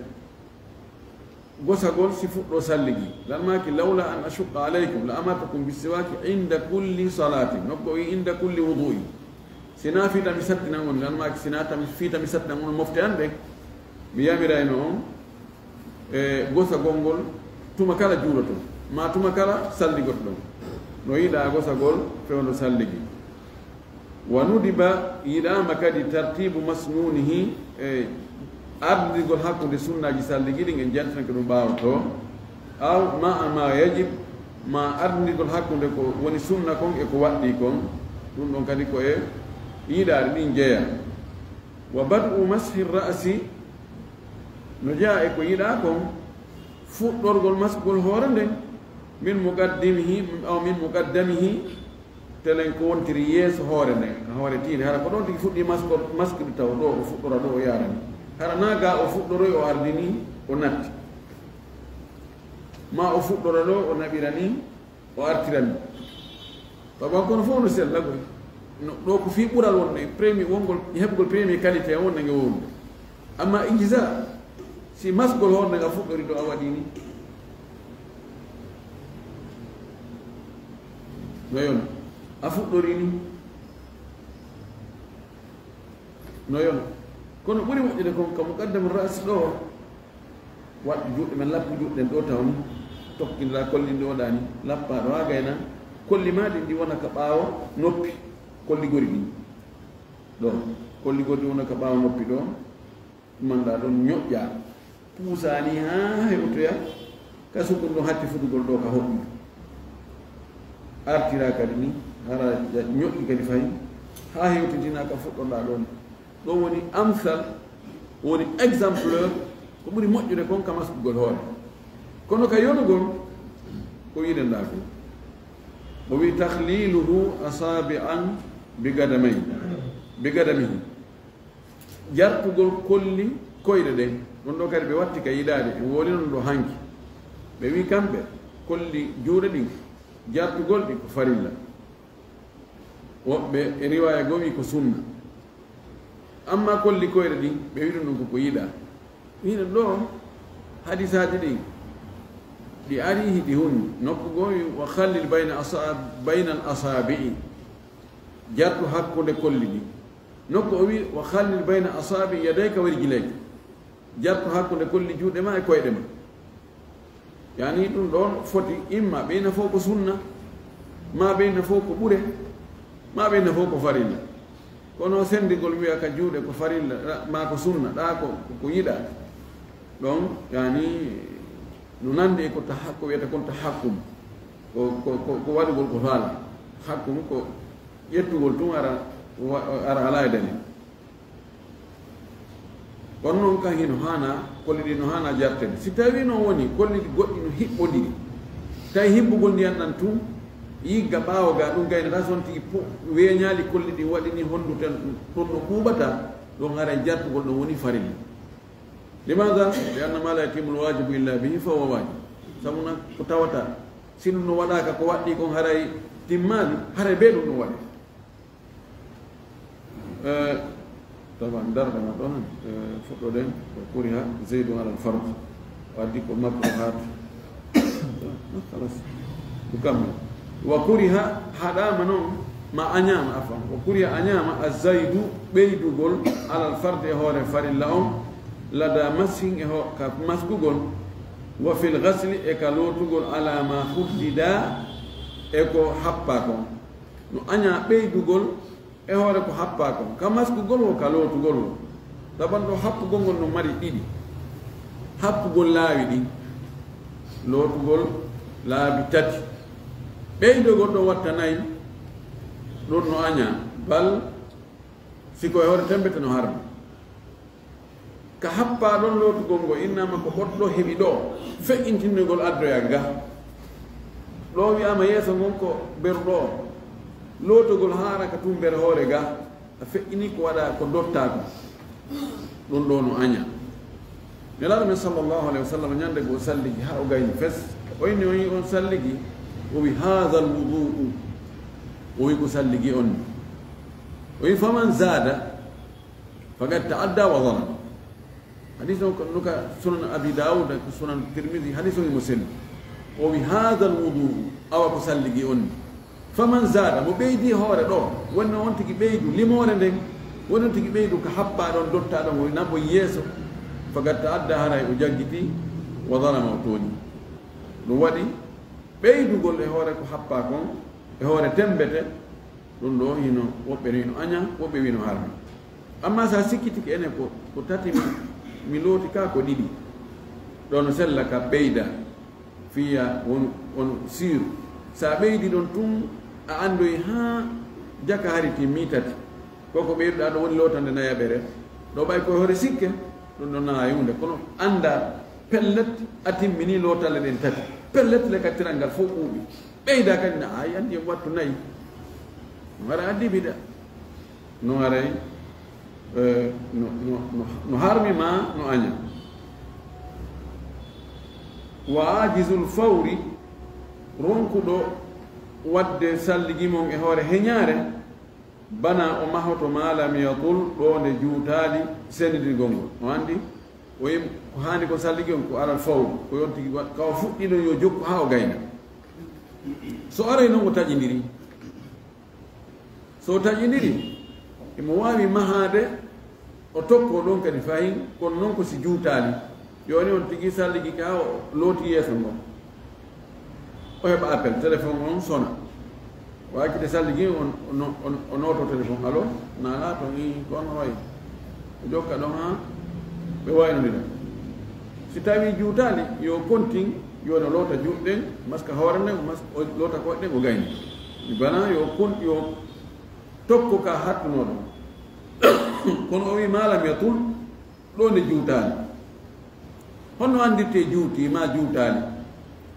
gosagol si fuɗɗo salligi. Lan maaki, "Lawla an ashuqqa alaykum la amartukum bisiwaki inda kulli salati." Nokko o wi, "Inda kulli wudu'i." Sina fii tami sattinan on, lan maaki, sina tami, fii tami sattinan on mofte an ɗen. Mi yamirayno on, e, gosagol ngol tuma kala juuloton, ma tuma kala salligotoɗon. No yiɗa gosagol fewndo salligi. Wa nudiba, yiɗaama kadi tartibu masnunihi, e, ardirgol hakkunde sunnaaji salligi ɗin, en jantinake ɗum ɓaawo to. Aw ma'a ma yajib, ma ardirgol hakkunde ko woni sunna kon e ko waɗɗii kon. Ɗum ɗon kadi ko e yiɗaare ɗin jeyaa. Wa bad'u mashi ra'si, no jeyaa e ko yiɗaa kon, fuɗɗorgol maskugol hoore nden. Min muqaddimihi, aw min muqaddamihi, telen ko wontiri yeeso hoore nden, hoore tiinde. Hara ko ɗon tigi fuɗɗi masko, maskiri taw ɗo o fuɗɗora ɗo o yaarani. Hara naa ga o fuɗɗoroy o ardini o natti. Ma o fuɗɗora ɗo o naɓirani o artirani. Baba kono fof no sella koy. No, ɗo ko fii ɓural wonde, premier, wongol, heɓgol premier qualité wonde nge wowlude. Amma ijza, si masgol honde nga fuɗɗori ɗo a waɗi ni. No yono. A fuɗɗori ni. No yono. Kono ɓuri moƴƴude kon ka muqaddam ras ɗo, waɗ juuɗe men lappu juuɗe ɗen ɗo taw ni. Tokkindira kolli ɗo ɗani. Lappa ɗo ha gayna. Kolli ma ɗin ɗi wona ka ɓaawo noppi. Kolli gori ɗin. Ɗo. Kolli gori ɗin wona ka ɓaawo noppi ɗo. Manɗa ɗon ñoƴƴa, puusa ni haa hewtoya ka sukun ɗon hatti futugol ɗo ka hoɗɗi. Artira kadi ni, hara ñoƴƴi kadi fayi, haa hewtitina ka fuɗɗoɗa ɗon. Ɗo woni amsal, woni exemplaire, ko ɓuri moƴƴude kon ka maskugol hoore. Kono ka yonugol, ko wiɗen ɗa ko. O wi takhliluhu asabi'an bi gadamay, bi gadamihi. Jartugol kolli koyɗe ɗen, ɗon ɗo kadi ɓe watti ka yiɗaade, en wowlino ɗum ɗo hanki. Ɓe wi kamɓe, kolli juuɗe ɗin, jartugol ɗi ko farilla. Woɓɓe e riwaaya goo wi ko sunna. Amma kolli koyɗe ɗin, ɓe wi ɗum ɗum ko ko yiɗaa. Hino ɗo hadisaaji ɗin, ɗi ari hiɗi hunni. Nokku goo wi, "Wa khallil bayna asa-, baynal asaabi'i." Jartu hakkunde kolli ɗin. Nokku o wi, "Wa khallil bayna asaabi yadayka wa rijlayka." Jartu hakkunde kolli juuɗe ma e koyɗe ma. Yani ɗum ɗon foti imma ɓeyna fof ko sunna, ma ɓeyna fof ko ɓure, ma ɓeyna fof ko farilla. Kono sendigol wiya ka juuɗe ko farilla, ɗa-, ma ko sunna, ɗa ko, ko yiɗa. Ɗon, yani, no nandi e ko taha-, ko wiyata kon tahakkum. Ko, ko, ko, ko waɗugol ko faala. Hakkum ko ƴettugol tun ara, wa-, ara ala e dalil. Kono non kan hino haana, kolli ɗi no haana jartede. Si tawi non woni kolli ɗi goɗɗi no hiɓɓondiri, tawi hiɓɓugol ndiyan ɗan tun, yigga ɓaawo ga ɗum gaynata son tigi po-, weeñaali kolli ɗi waɗi ni hondu tan ɗum no ɓuuɓata, ɗon haray jartugol ɗon woni farilla. Limaada? Li anna ma la yatimul waajibu illa bihi fa huwa waajib. Sabu na ko tawata, si ɗum no waɗaaka ko waɗɗi kon haray timmaali, haray be ɗum no waɗi. Eh, taban darɗe ma ɗon, eh, fuɗɗoɗen ko kuriha Zaydun alal fard. Waddi ko makruhaat. Khalas. Ɗum kam. Wa kuriha, haɗaama non, ma añaama, afwan. Wa kuriha, añaama, a Zaydu, ɓeydugol, alal fard, e hoore farilla on, lada mashin, e ho-, ka maskugol, wa fil ghasli, e ka lootugol, ala ma huddida, e ko happa kon. No añaa ɓeydugol e hoore ko happaa kon, ka maskugol wo, ka lootugol wo. Saban ɗo happugol ngol no mari ɗiɗi. Happugol laawi ɗin, lootugol laabi tati. Ɓeydogol ɗo watta nayi, ɗon no añaa, bal si ko e hoore tembete no harmi. Ka happaa ɗon lootugol ngo, innaama ko goɗɗo heɓi ɗo, feƴƴintinnugol addoya ga. Ɗo wi'aama yeeso ngon ko beru ɗo, lootugol haara ka tumbere hoore ga, a feƴƴini ko waɗa ko dottaa ko. Ɗum ɗo no aña. Nelaaɗo men sallallahu alayhi wa sallam ñande goo salligi haa o gayni fes. O inni o yi on salligi, o wi, "Haadha al-wudu'u." O wi ko salligi on ni. O wi, "Faman zaada." Faqad ta'adda wa zalam. Hadis on ko nuka Sunan Abi Dawud, ko Sunan Tirmidhi, hadis on mo selli. O wi, "Hadha al-wudu," awa ko salligi on. Faman zada, mo ɓeydi hoore ɗo, wonno on tigi ɓeydu limoore nden, wonno on tigi ɓeydu ka happa ɗon, dotta ɗon, o nabo yeeso, faqad ta'adda, haray o jaggiti, wa zalama, o tooñi. Ɗum waɗi ɓeydugol e hoore ko happa kon, e hoore tembete, ɗum ɗo hino, woɓɓe no hino aña, woɓɓe wino harmi. Amma sa sikkitike ene ko, ko tati mi, mi looti ka ko ɗiɗi. Ɗo no sella ka ɓeyda, fiya won, won siiru. Sa ɓeydi ɗon tun, a andoyi haa jaka hari timmi tati. Ko ko ɓeyduɗa ɗo woni lootande nayaɓere. Ɗo ɓay koye hoore sikke, ɗum ɗo nana yunde. Kono anda pellet a timmini lootalle ɗen tati. Pellet le ka tiral ngal fof ɓuuɓi. Ɓeyda kadi na, a anndi en wattu nayi. No ara addi bida. No aray, eh, no, no, no, no harmi ma no aña. Wa ajizul fawri, ronkuɗo waɗde salligi mon e hoore heñaare, bana o mahoto ma lam yatul, ɗo nde juutaali senidirgol ngol. No anndi, o yim-, ko haani ko salligi on, ko alal fawri, ko yon tigi wa-, ka o fuɗɗino yo jokku haa o gayna. So aray noon o taƴindiri. So taƴindiri, imo waawi mahaade, o tokko ɗon kadi fahin, kono noon ko si juutaali. Jooni on tigi salligi ka o looti yeeso ngon. O heɓa appel, téléphone on sona. O accita salligi on, o no-, o no-, o nooto téléphone. Allo, naalaa toon, ii, ko on hoy. O jokka ɗon haa ɓe waynondira. Si tawi juutaali, yo kontin, yo no loota juuɗe ɗen, maska hoore nden, mas-, o loota koɗe ɗen, o gayni. Bana yo kon-, yo tokko ka hattunoɗo. Kono o wi ma lam yatul, ɗo nde juutaali. Honno anndirte juuti ma juutaali?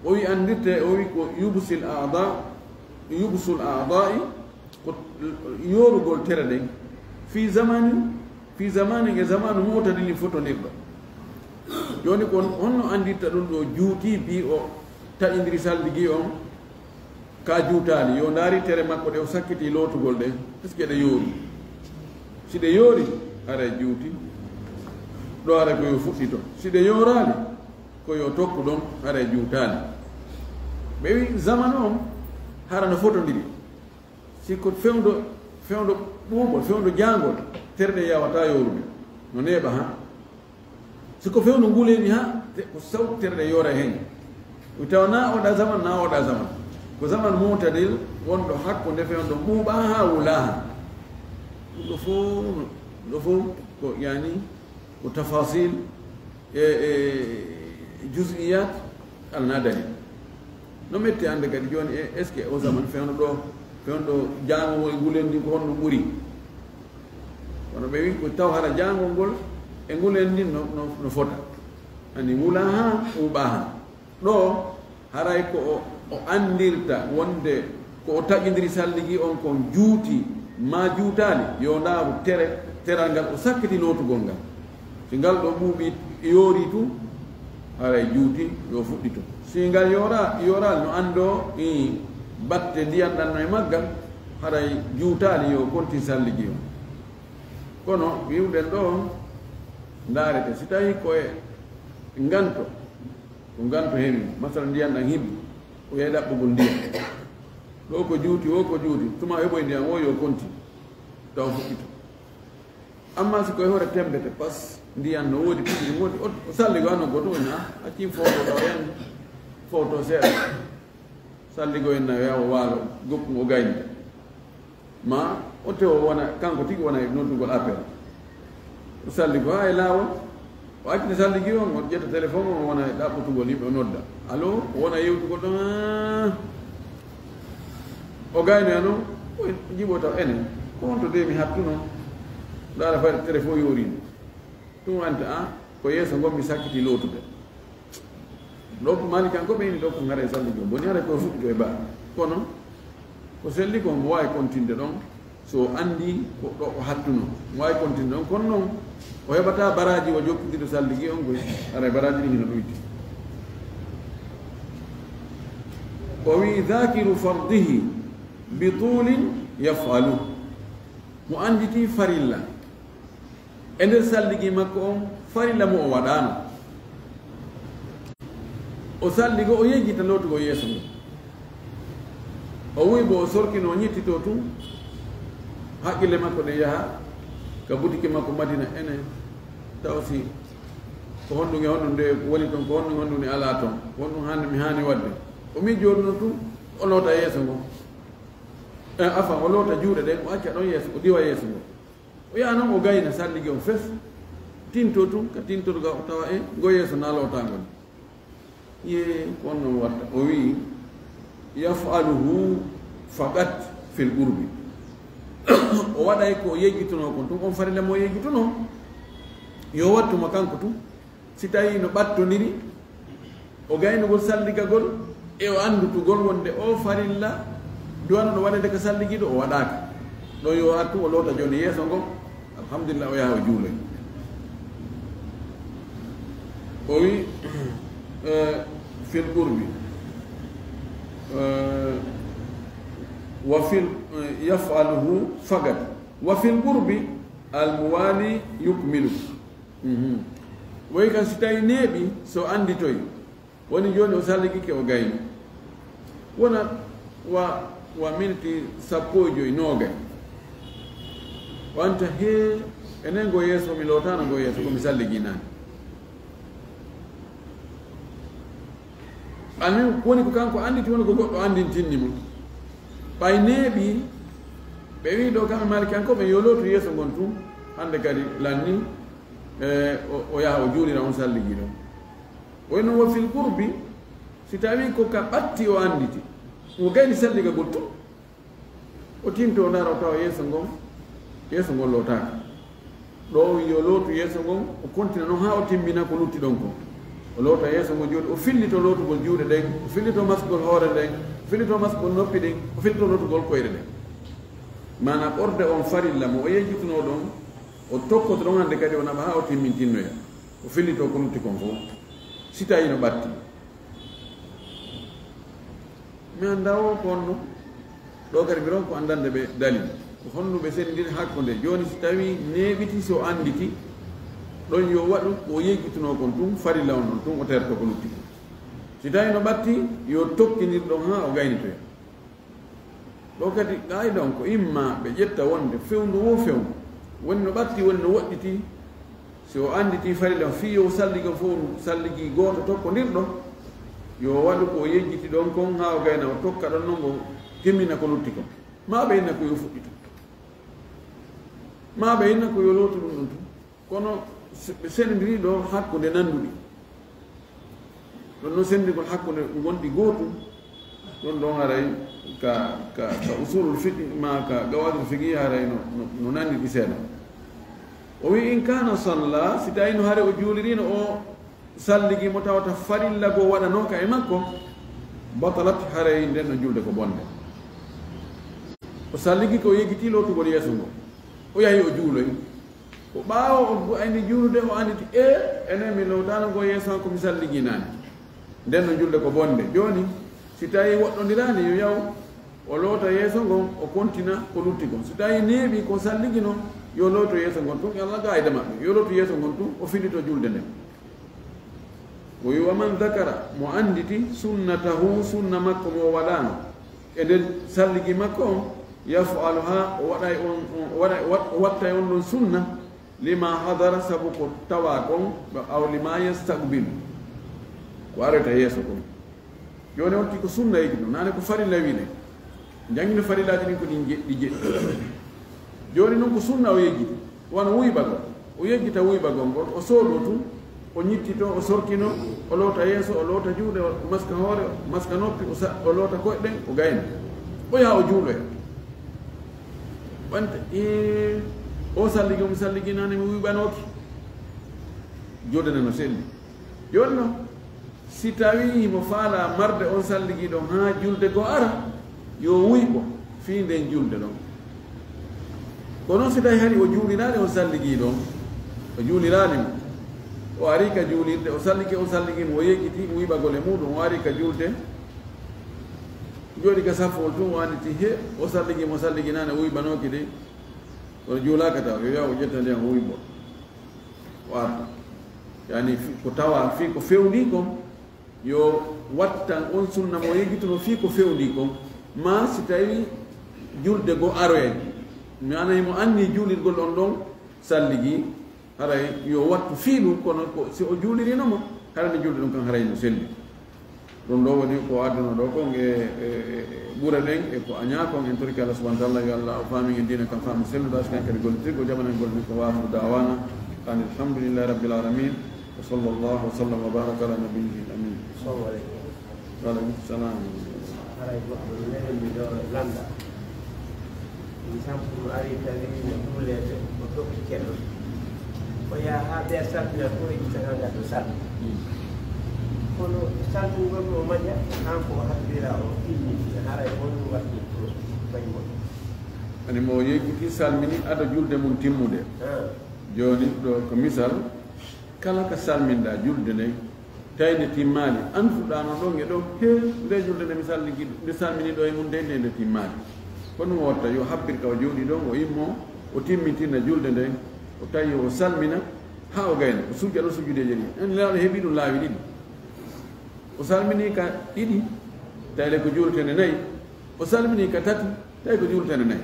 O wi anndirte, o wi ko yubsil aada, yubsul aadai, ko yoorugol tere ɗen. Fi zamani, fi zamani e zamanu mu'tadilin fotondirɗo. Jooni kon honno anndirta ɗum ɗo juuti bi o taƴindiri salligi on? Ka juutaali, yo ndaari tere makko ɗe o sakkiti lootugol ɗen, est-ce que ɗe yoori? Si ɗe yoori, haray juuti, ɗo haray ko yo fuɗɗito. Si ɗe yooraali, ko yo tokku ɗon, haray juutaali. Ɓe wi zamanu on, hara no fotondiri. Si ko fewndo, fewndo ɓuuɓol, fewndo jaangol, tere ɗe yaawataa yoorude. No neeɓa ha. Si ko fewndo nguleeni ha, te ko sawtere ɗe yoora heen. Ɗum tawa na oɗa zaman, na oɗa zaman. Ko zaman mu'tadil, wonɗo hakkunde fewndo ɓuuɓa ha wula ha. Ɗum ɗo fof, ɗo fof ko, yani, ko tafasil e, e juz'iyat alana dalil. No metti annde kadi jooni, e, est-ce que o zaman fewndo ɗo, fewndo jaango e nguleeni ko honno ɓuri? Kono ɓe wi ko taw hara jaangol ngol e nguleeni ndin no, no, no fota. Ani wula ha, ɓuuɓa ha. Ɗo haray ko o, o anndirta wonde ko o taƴindiri salligi on kon juuti ma juutaali, yo ndaaru tere, teral ngal o sakkiti lootugol ngal. Si ngal ɗo ɓuuɓi yoori tun, haray juuti yo fuɗɗito. Si ngal yoora-, yooraali no anndoo, ii, batte ndiyan ɗan no e maggal, haray juutaali yo kontin salligi on. Kono wi'uɗen ɗo ndaarete, si tawi ko e nganto, ko nganto heewi, masala ndiyan ɗan hiɓi, o yahi ɗaɓɓugol ndiyan. Ɗo ko juuti, o ko juuti, tuma heɓoy ndiyan, o yo konti, taw fuɗɗito. Amma si ko e hoore tembete, pas ndiyan no woodi, piɗiri woodi, o, o salligo ano goto woni, ah, accin foto ɗo en, foto seeɗa. Salligo en na yawa waalo, gokku o gaynita. Ma o tewo wona, kanko tigi wona e noddugol appel. O salligo ha e laawol, o accita salligi on, o ƴetta téléphone on, o wona e ɗaɓɓutugol yimɓe, o nodda. Allo, o wona yewtugol ɗon, ah. O gaynoya noon, o jiɓo taw enen. Ko honto de mi hattuno? Ndaara fayde téléphone yoorino. Ɗum wonta, ah, ko yeeso ngon mi sakkiti lootude. Ɗo ko Malikankoɓe ini ɗo ko ngara e salli jom. Boni hara ko fuɗɗito e ba. Kono, ko selli ko mo waawi kontinde ɗon, so o anndi ko ɗo o hattuno. Mo waawi kontinde ɗon, kono noon, o heɓata baraaji o jokkitiiɗo salligi on koy, haray baraaji ɗin hino ɗoyti. O wi, "Dhakiru fardihi bi tulin yaf'alu." Mo annditi farilla. E nder salligi makko on, farilla mo o waɗaano. O salligo, o yejjita lootugol yeeso ngon. O wuy bo o sorkino, o ñittito tun. Haqqille makko ɗe yaha ka butiki makko Madina ene, taw si ko honɗun e honɗun nde woni ton, ko honɗun e honɗun ne alaa ton, ko honɗun hannde mi haani waɗde. O miijoo ɗun tun, o loota yeeso ngon. Eh, afa, o loota juuɗe ɗen, o acca ɗon yeeso, o diwa yeeso ngon. O yaha noon, o gayna salligi on fes, tinto tun, ka tintoto ga o tawa e ngo yeeso na lootaango ni. Ye, ko on noon watta. O wi'i, "Yaf'aluhu faqat fil qurbi." O waɗay ko o yejjitunoo kon tun, on farilla mo o yejjitunoo, yo wattu mo kanko tun. Si tawii no ɓattondiri, O gaynugol salligagol e o anndutugol wonde o farilla duwano ɗo waɗede ka salligiiɗo o waɗaaka. Ɗo yo artu o loota jooni yeeso ngon. Alhamdulillah, o yaha o juuloy. O wi, eh, fil qurbi. Eh, wa fil, eh, yaf'aluhu faqat. Wa fil qurbi al muwali yukmilu. Mhm. Woy kan si tawi neeɓi so annditoy. Woni jooni o salligike o gayni. Wona wa, wa minti sappo e joy, noogay. O anta hee, enen ngo yeeso mi lootaano ngo yeeso ko mi salligi naane. Amin woni ko kanko annditi, woni ko goɗɗo anndintinni mo. Ɓay neeɓi, ɓe wi ɗo kamɓe Malikiyankooɓe yo lootu yeeso ngon tun, hannde kadi lanni, e, o, o yaha o juulira on salligi ɗon. Woni noon wa fil qurbi, si tawi ko ka ɓatti o annditi, o gayni salligagol tun. O tinto o ndaara o tawa yeeso ngon, yeeso ngon lootaaka. Ɗo o wi yo lootu yeeso ngon, o kontina noon haa o timmina ko lutti ɗon kon. O loota yeeso ngon jooni, o fillito lootugol juuɗe ɗen, o fillito masgol hoore nden, o fillito masgol noppi ɗin, o fillito lootugol koyɗe ɗen. Maanaa ɓorde on farilla mo o yejjitunoo ɗon, o tokkoto ɗon hannde kadi o naɓa haa o timmintinnoya. O fillito ko lutti kon fof. Si tawi no ɓatti. Mi anndaa o ko honno. Ɗo kadi mi ronko anndande ɓe dalil. Ko honno ɓe senndiri hakkunde. Jooni si tawi neeɓiti so annditi, ɗon yo waɗu ko o yejjitunoo kon tun, farilla on ɗon tun, o terto ko lutti kon. Si tawi no ɓatti, yo tokkindir ɗon haa o gaynitoya. Ɗo kadi qaayida on ko imma ɓe ƴetta wonde fewndu wo fewndu. Woni no ɓatti, woni no woɗɗiti. Si o annditi farilla fii yo salligi fof salligi gooto tokkondirɗo, yo waɗu ko o yejjiti ɗon kon haa o gayna o tokka ɗon non ngo timmina ko lutti kon. Maa ɓe inna ko yo fuɗɗitu. Maa ɓe inna ko yo lootu ɗum ɗon tun. Kono se-, ɓe senndiri ɗo hakkunde nannduɗi. Ɗon no senndigol hakkunde gonɗi gootum, ɗon ɗon haray ka, ka, ka usulul fiqh ma ka qawaidul fiqh haray no, no, no nanndi ɗi seeɗa. O wi, "In kana salla", si tawi no haray o juulirino o salligi mo tawata farilla goo waɗanooka e makko, batalat, haray nden no julde ko bonde. O salligi ko yejjiti lootugol yeeso ngo. O yahi o juuloy. Ko ɓaawo o bu-, ayni juulude, o annditi, "E, enen mi lowtaano ngo yeeso am ko mi salligi naane." Nden no julde ko bonde. Jooni, si tawi woɗɗondiraani, yo yaw, o loota yeeso ngon, o kontina ko lutti kon. Si tawi neeɓi ko salligino, yo looto yeeso ngon tun, e Allah qaayida maɓɓe. Yo looto yeeso ngon tun, o fillito julde nden. O wi, "Wa man dakara", mo annditi, "sunnatahu", sunna makko mo o waɗaano e nder salligi makko on, "yaf'aluha", o waɗay on, on, o waɗay, o wat-, o wattay on ɗon sunna, "lima hadara", sabu ko tawa kon, aw "lima yastaqbilu", ko aroyta yeeso kon. Jooni on ti ko sunna yejji ɗum, naane ko farilla wiɗe. Janngino farillaaji ɗin ko ɗin je-, ɗi jeɗɗi. Jooni noon ko sunna o yejjiti. Wano wuyɓagol. O yejjita wuyɓagol ngol, o sooɗoo tun, o ñittitoo, o sorkinoo, o loota yeeso, o loota juuɗe, o maska hoore, o maska noppi, o sa-, o loota koyɗe ɗen, o gayna. O yaha o juuloya. Wante, ee, o salligi, o mi salligi naane, mi wuyɓanooki. Juulde nden no selli. Jooni noon, si tawii himo faalaa marde on salligi ɗon haa julde goo ara, yo wuyɓo fii nden julde ɗon. Kono si tawii hari o juuliraali on salligi ɗon, o juuliraali mo, o arii ka juulirde, o sallike on salligi mo, o yejjiti wuyɓagol e muuɗum, o arii ka juulde, jooɗi ka saffowol tun, o annditi, he, o salligi mo salligi naane, o wuyɓanooki de, kono juulaaka taw, yo yahu o ƴetta ndiyan, o wuyɓo. O arta. Yani, fi-, ko tawa fii ko fewndii kon, yo wattan on sunna mo yejjituno fii ko fewndii kon, maa si tawii julde goo aroyay. Mi anay mo anni juulirgol on ɗon salligi, haray yo wattu fii ɗum, kono ko si o juuliriino mo, haray no julde ɗum kan haray no selli. Ɗum ɗo woni ko adduno ɗo kon e, e, e, e ɓure ɗen e ko añaa kon. En torike Allah subhanahu wa ta'ala, yo Allah o faami en diina kan faamu selluɗo, askan kadi gollitirgo jamanen golli ko. Wa akhiru da'wana anil hamdulillahi rabbil alamin. Wa sallallahu wa sallam wa baraka ala nabiyyil amin. Assalamu alaikum. Wa alaikum salam. Haray goɗɗo nani mi ɗo landa. Exemple, mo ari tawi no juuleede, o tokki ceddo. O yaha haa ɓe salmina ko e ƴitta kan ngaddo salmi. Kono salmingol ko o maƴa, an ko o habbira o timmini, haray on ɗum waɗi ko bayi mo. Ani mo yejjiti salmini ado julde mum timmude. Jooni ɗo ko misal, kala ka salminɗa julde nden, tawi nde timmaali, an fuɗɗano ɗon e ɗon, he nde julde nde mi salmini, nde salmini ɗo e mum nde, nde nde timmaali. Kono ɗum watta yo habbir ka o jooɗi ɗon, o immo, o timmitina julde nden, o tawi o salmina, ha o gayna, o sujja ɗo sujudeeje ɗiɗi. En laaɗo heɓi ɗum laawi ɗiɗi. O salmini ka ɗiɗi, tawi ko jultende nayi. O salmini ka tati, tawi ko jultende nayi.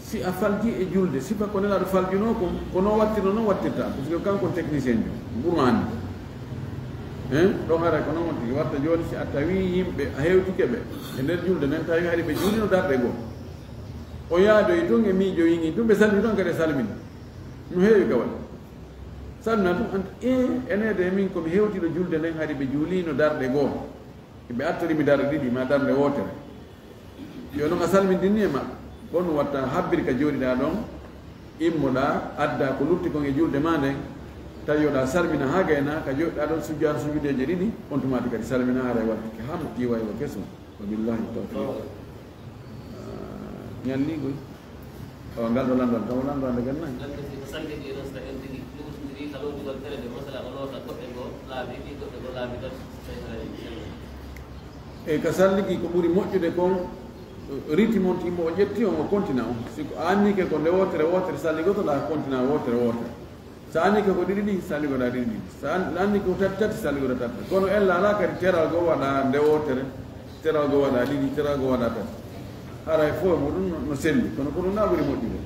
Si a falji e julde, sifa ko Nelaaɗo faljunoo kon, ko non wattirno, non wattirta. Parce que kanko on technicien jo, ɓurno anndi. Hein? Ɗon haray ko non wattiri. Watta jooni si a tawi yimɓe, a hewtike ɓe e nder julde nden, tawi hari ɓe juulino darɗe goo. O yaadoyi tun e miijo yini, tun ɓe salmi tun kadi e salmini. No heewi ka waɗi. Salmina tun anta, e, enede e min ko mi hewtiɗo julde nden, hari ɓe juulino darɗe goo. Ɓe artori mi darɗe ɗiɗi, ma darnde wootere. Yo non a salmindinni e maɓɓe. Bon watta habbir ka jooɗiɗa ɗon, immoɗa, adda ko lutti kon e julde ma nden, tawi yoɗa salmina ha gayna, ka jooɗiɗa ɗon sujjan sujudeeje ɗiɗi, on tumati kadi salmina haray wattike ha moƴƴi waywa keso. Wa billahi tawfiq. Ñalligoy. O ngal ɗo lanndon, taw lanndon nde ganna. Gande si ko sanke ɗi non sa en tigi, ɗum tigi ka lootugol tere de, masala o loota goɗɗe goo laabi ɗi, goɗɗe goo laabi tati, so tawi haray. E ka salligi ko ɓuri moƴƴude kon, riti mon timo o ƴetti on, o kontina on. Si ko annike ko nde wootere wootere salligoto, la kontina wootere wootere. Sa annike ko ɗiɗi ɗi, salligoɗa ɗiɗi ɗi. Sa an- annike ko tati tati, salligoɗa tati tati. Kono ella ala kadi teral goo waɗa nde wootere, teral goo waɗa ɗiɗi, teral goo waɗa tati. Haray fof e muɗum no- no selli, kono ko ɗum na ɓuri moƴƴude.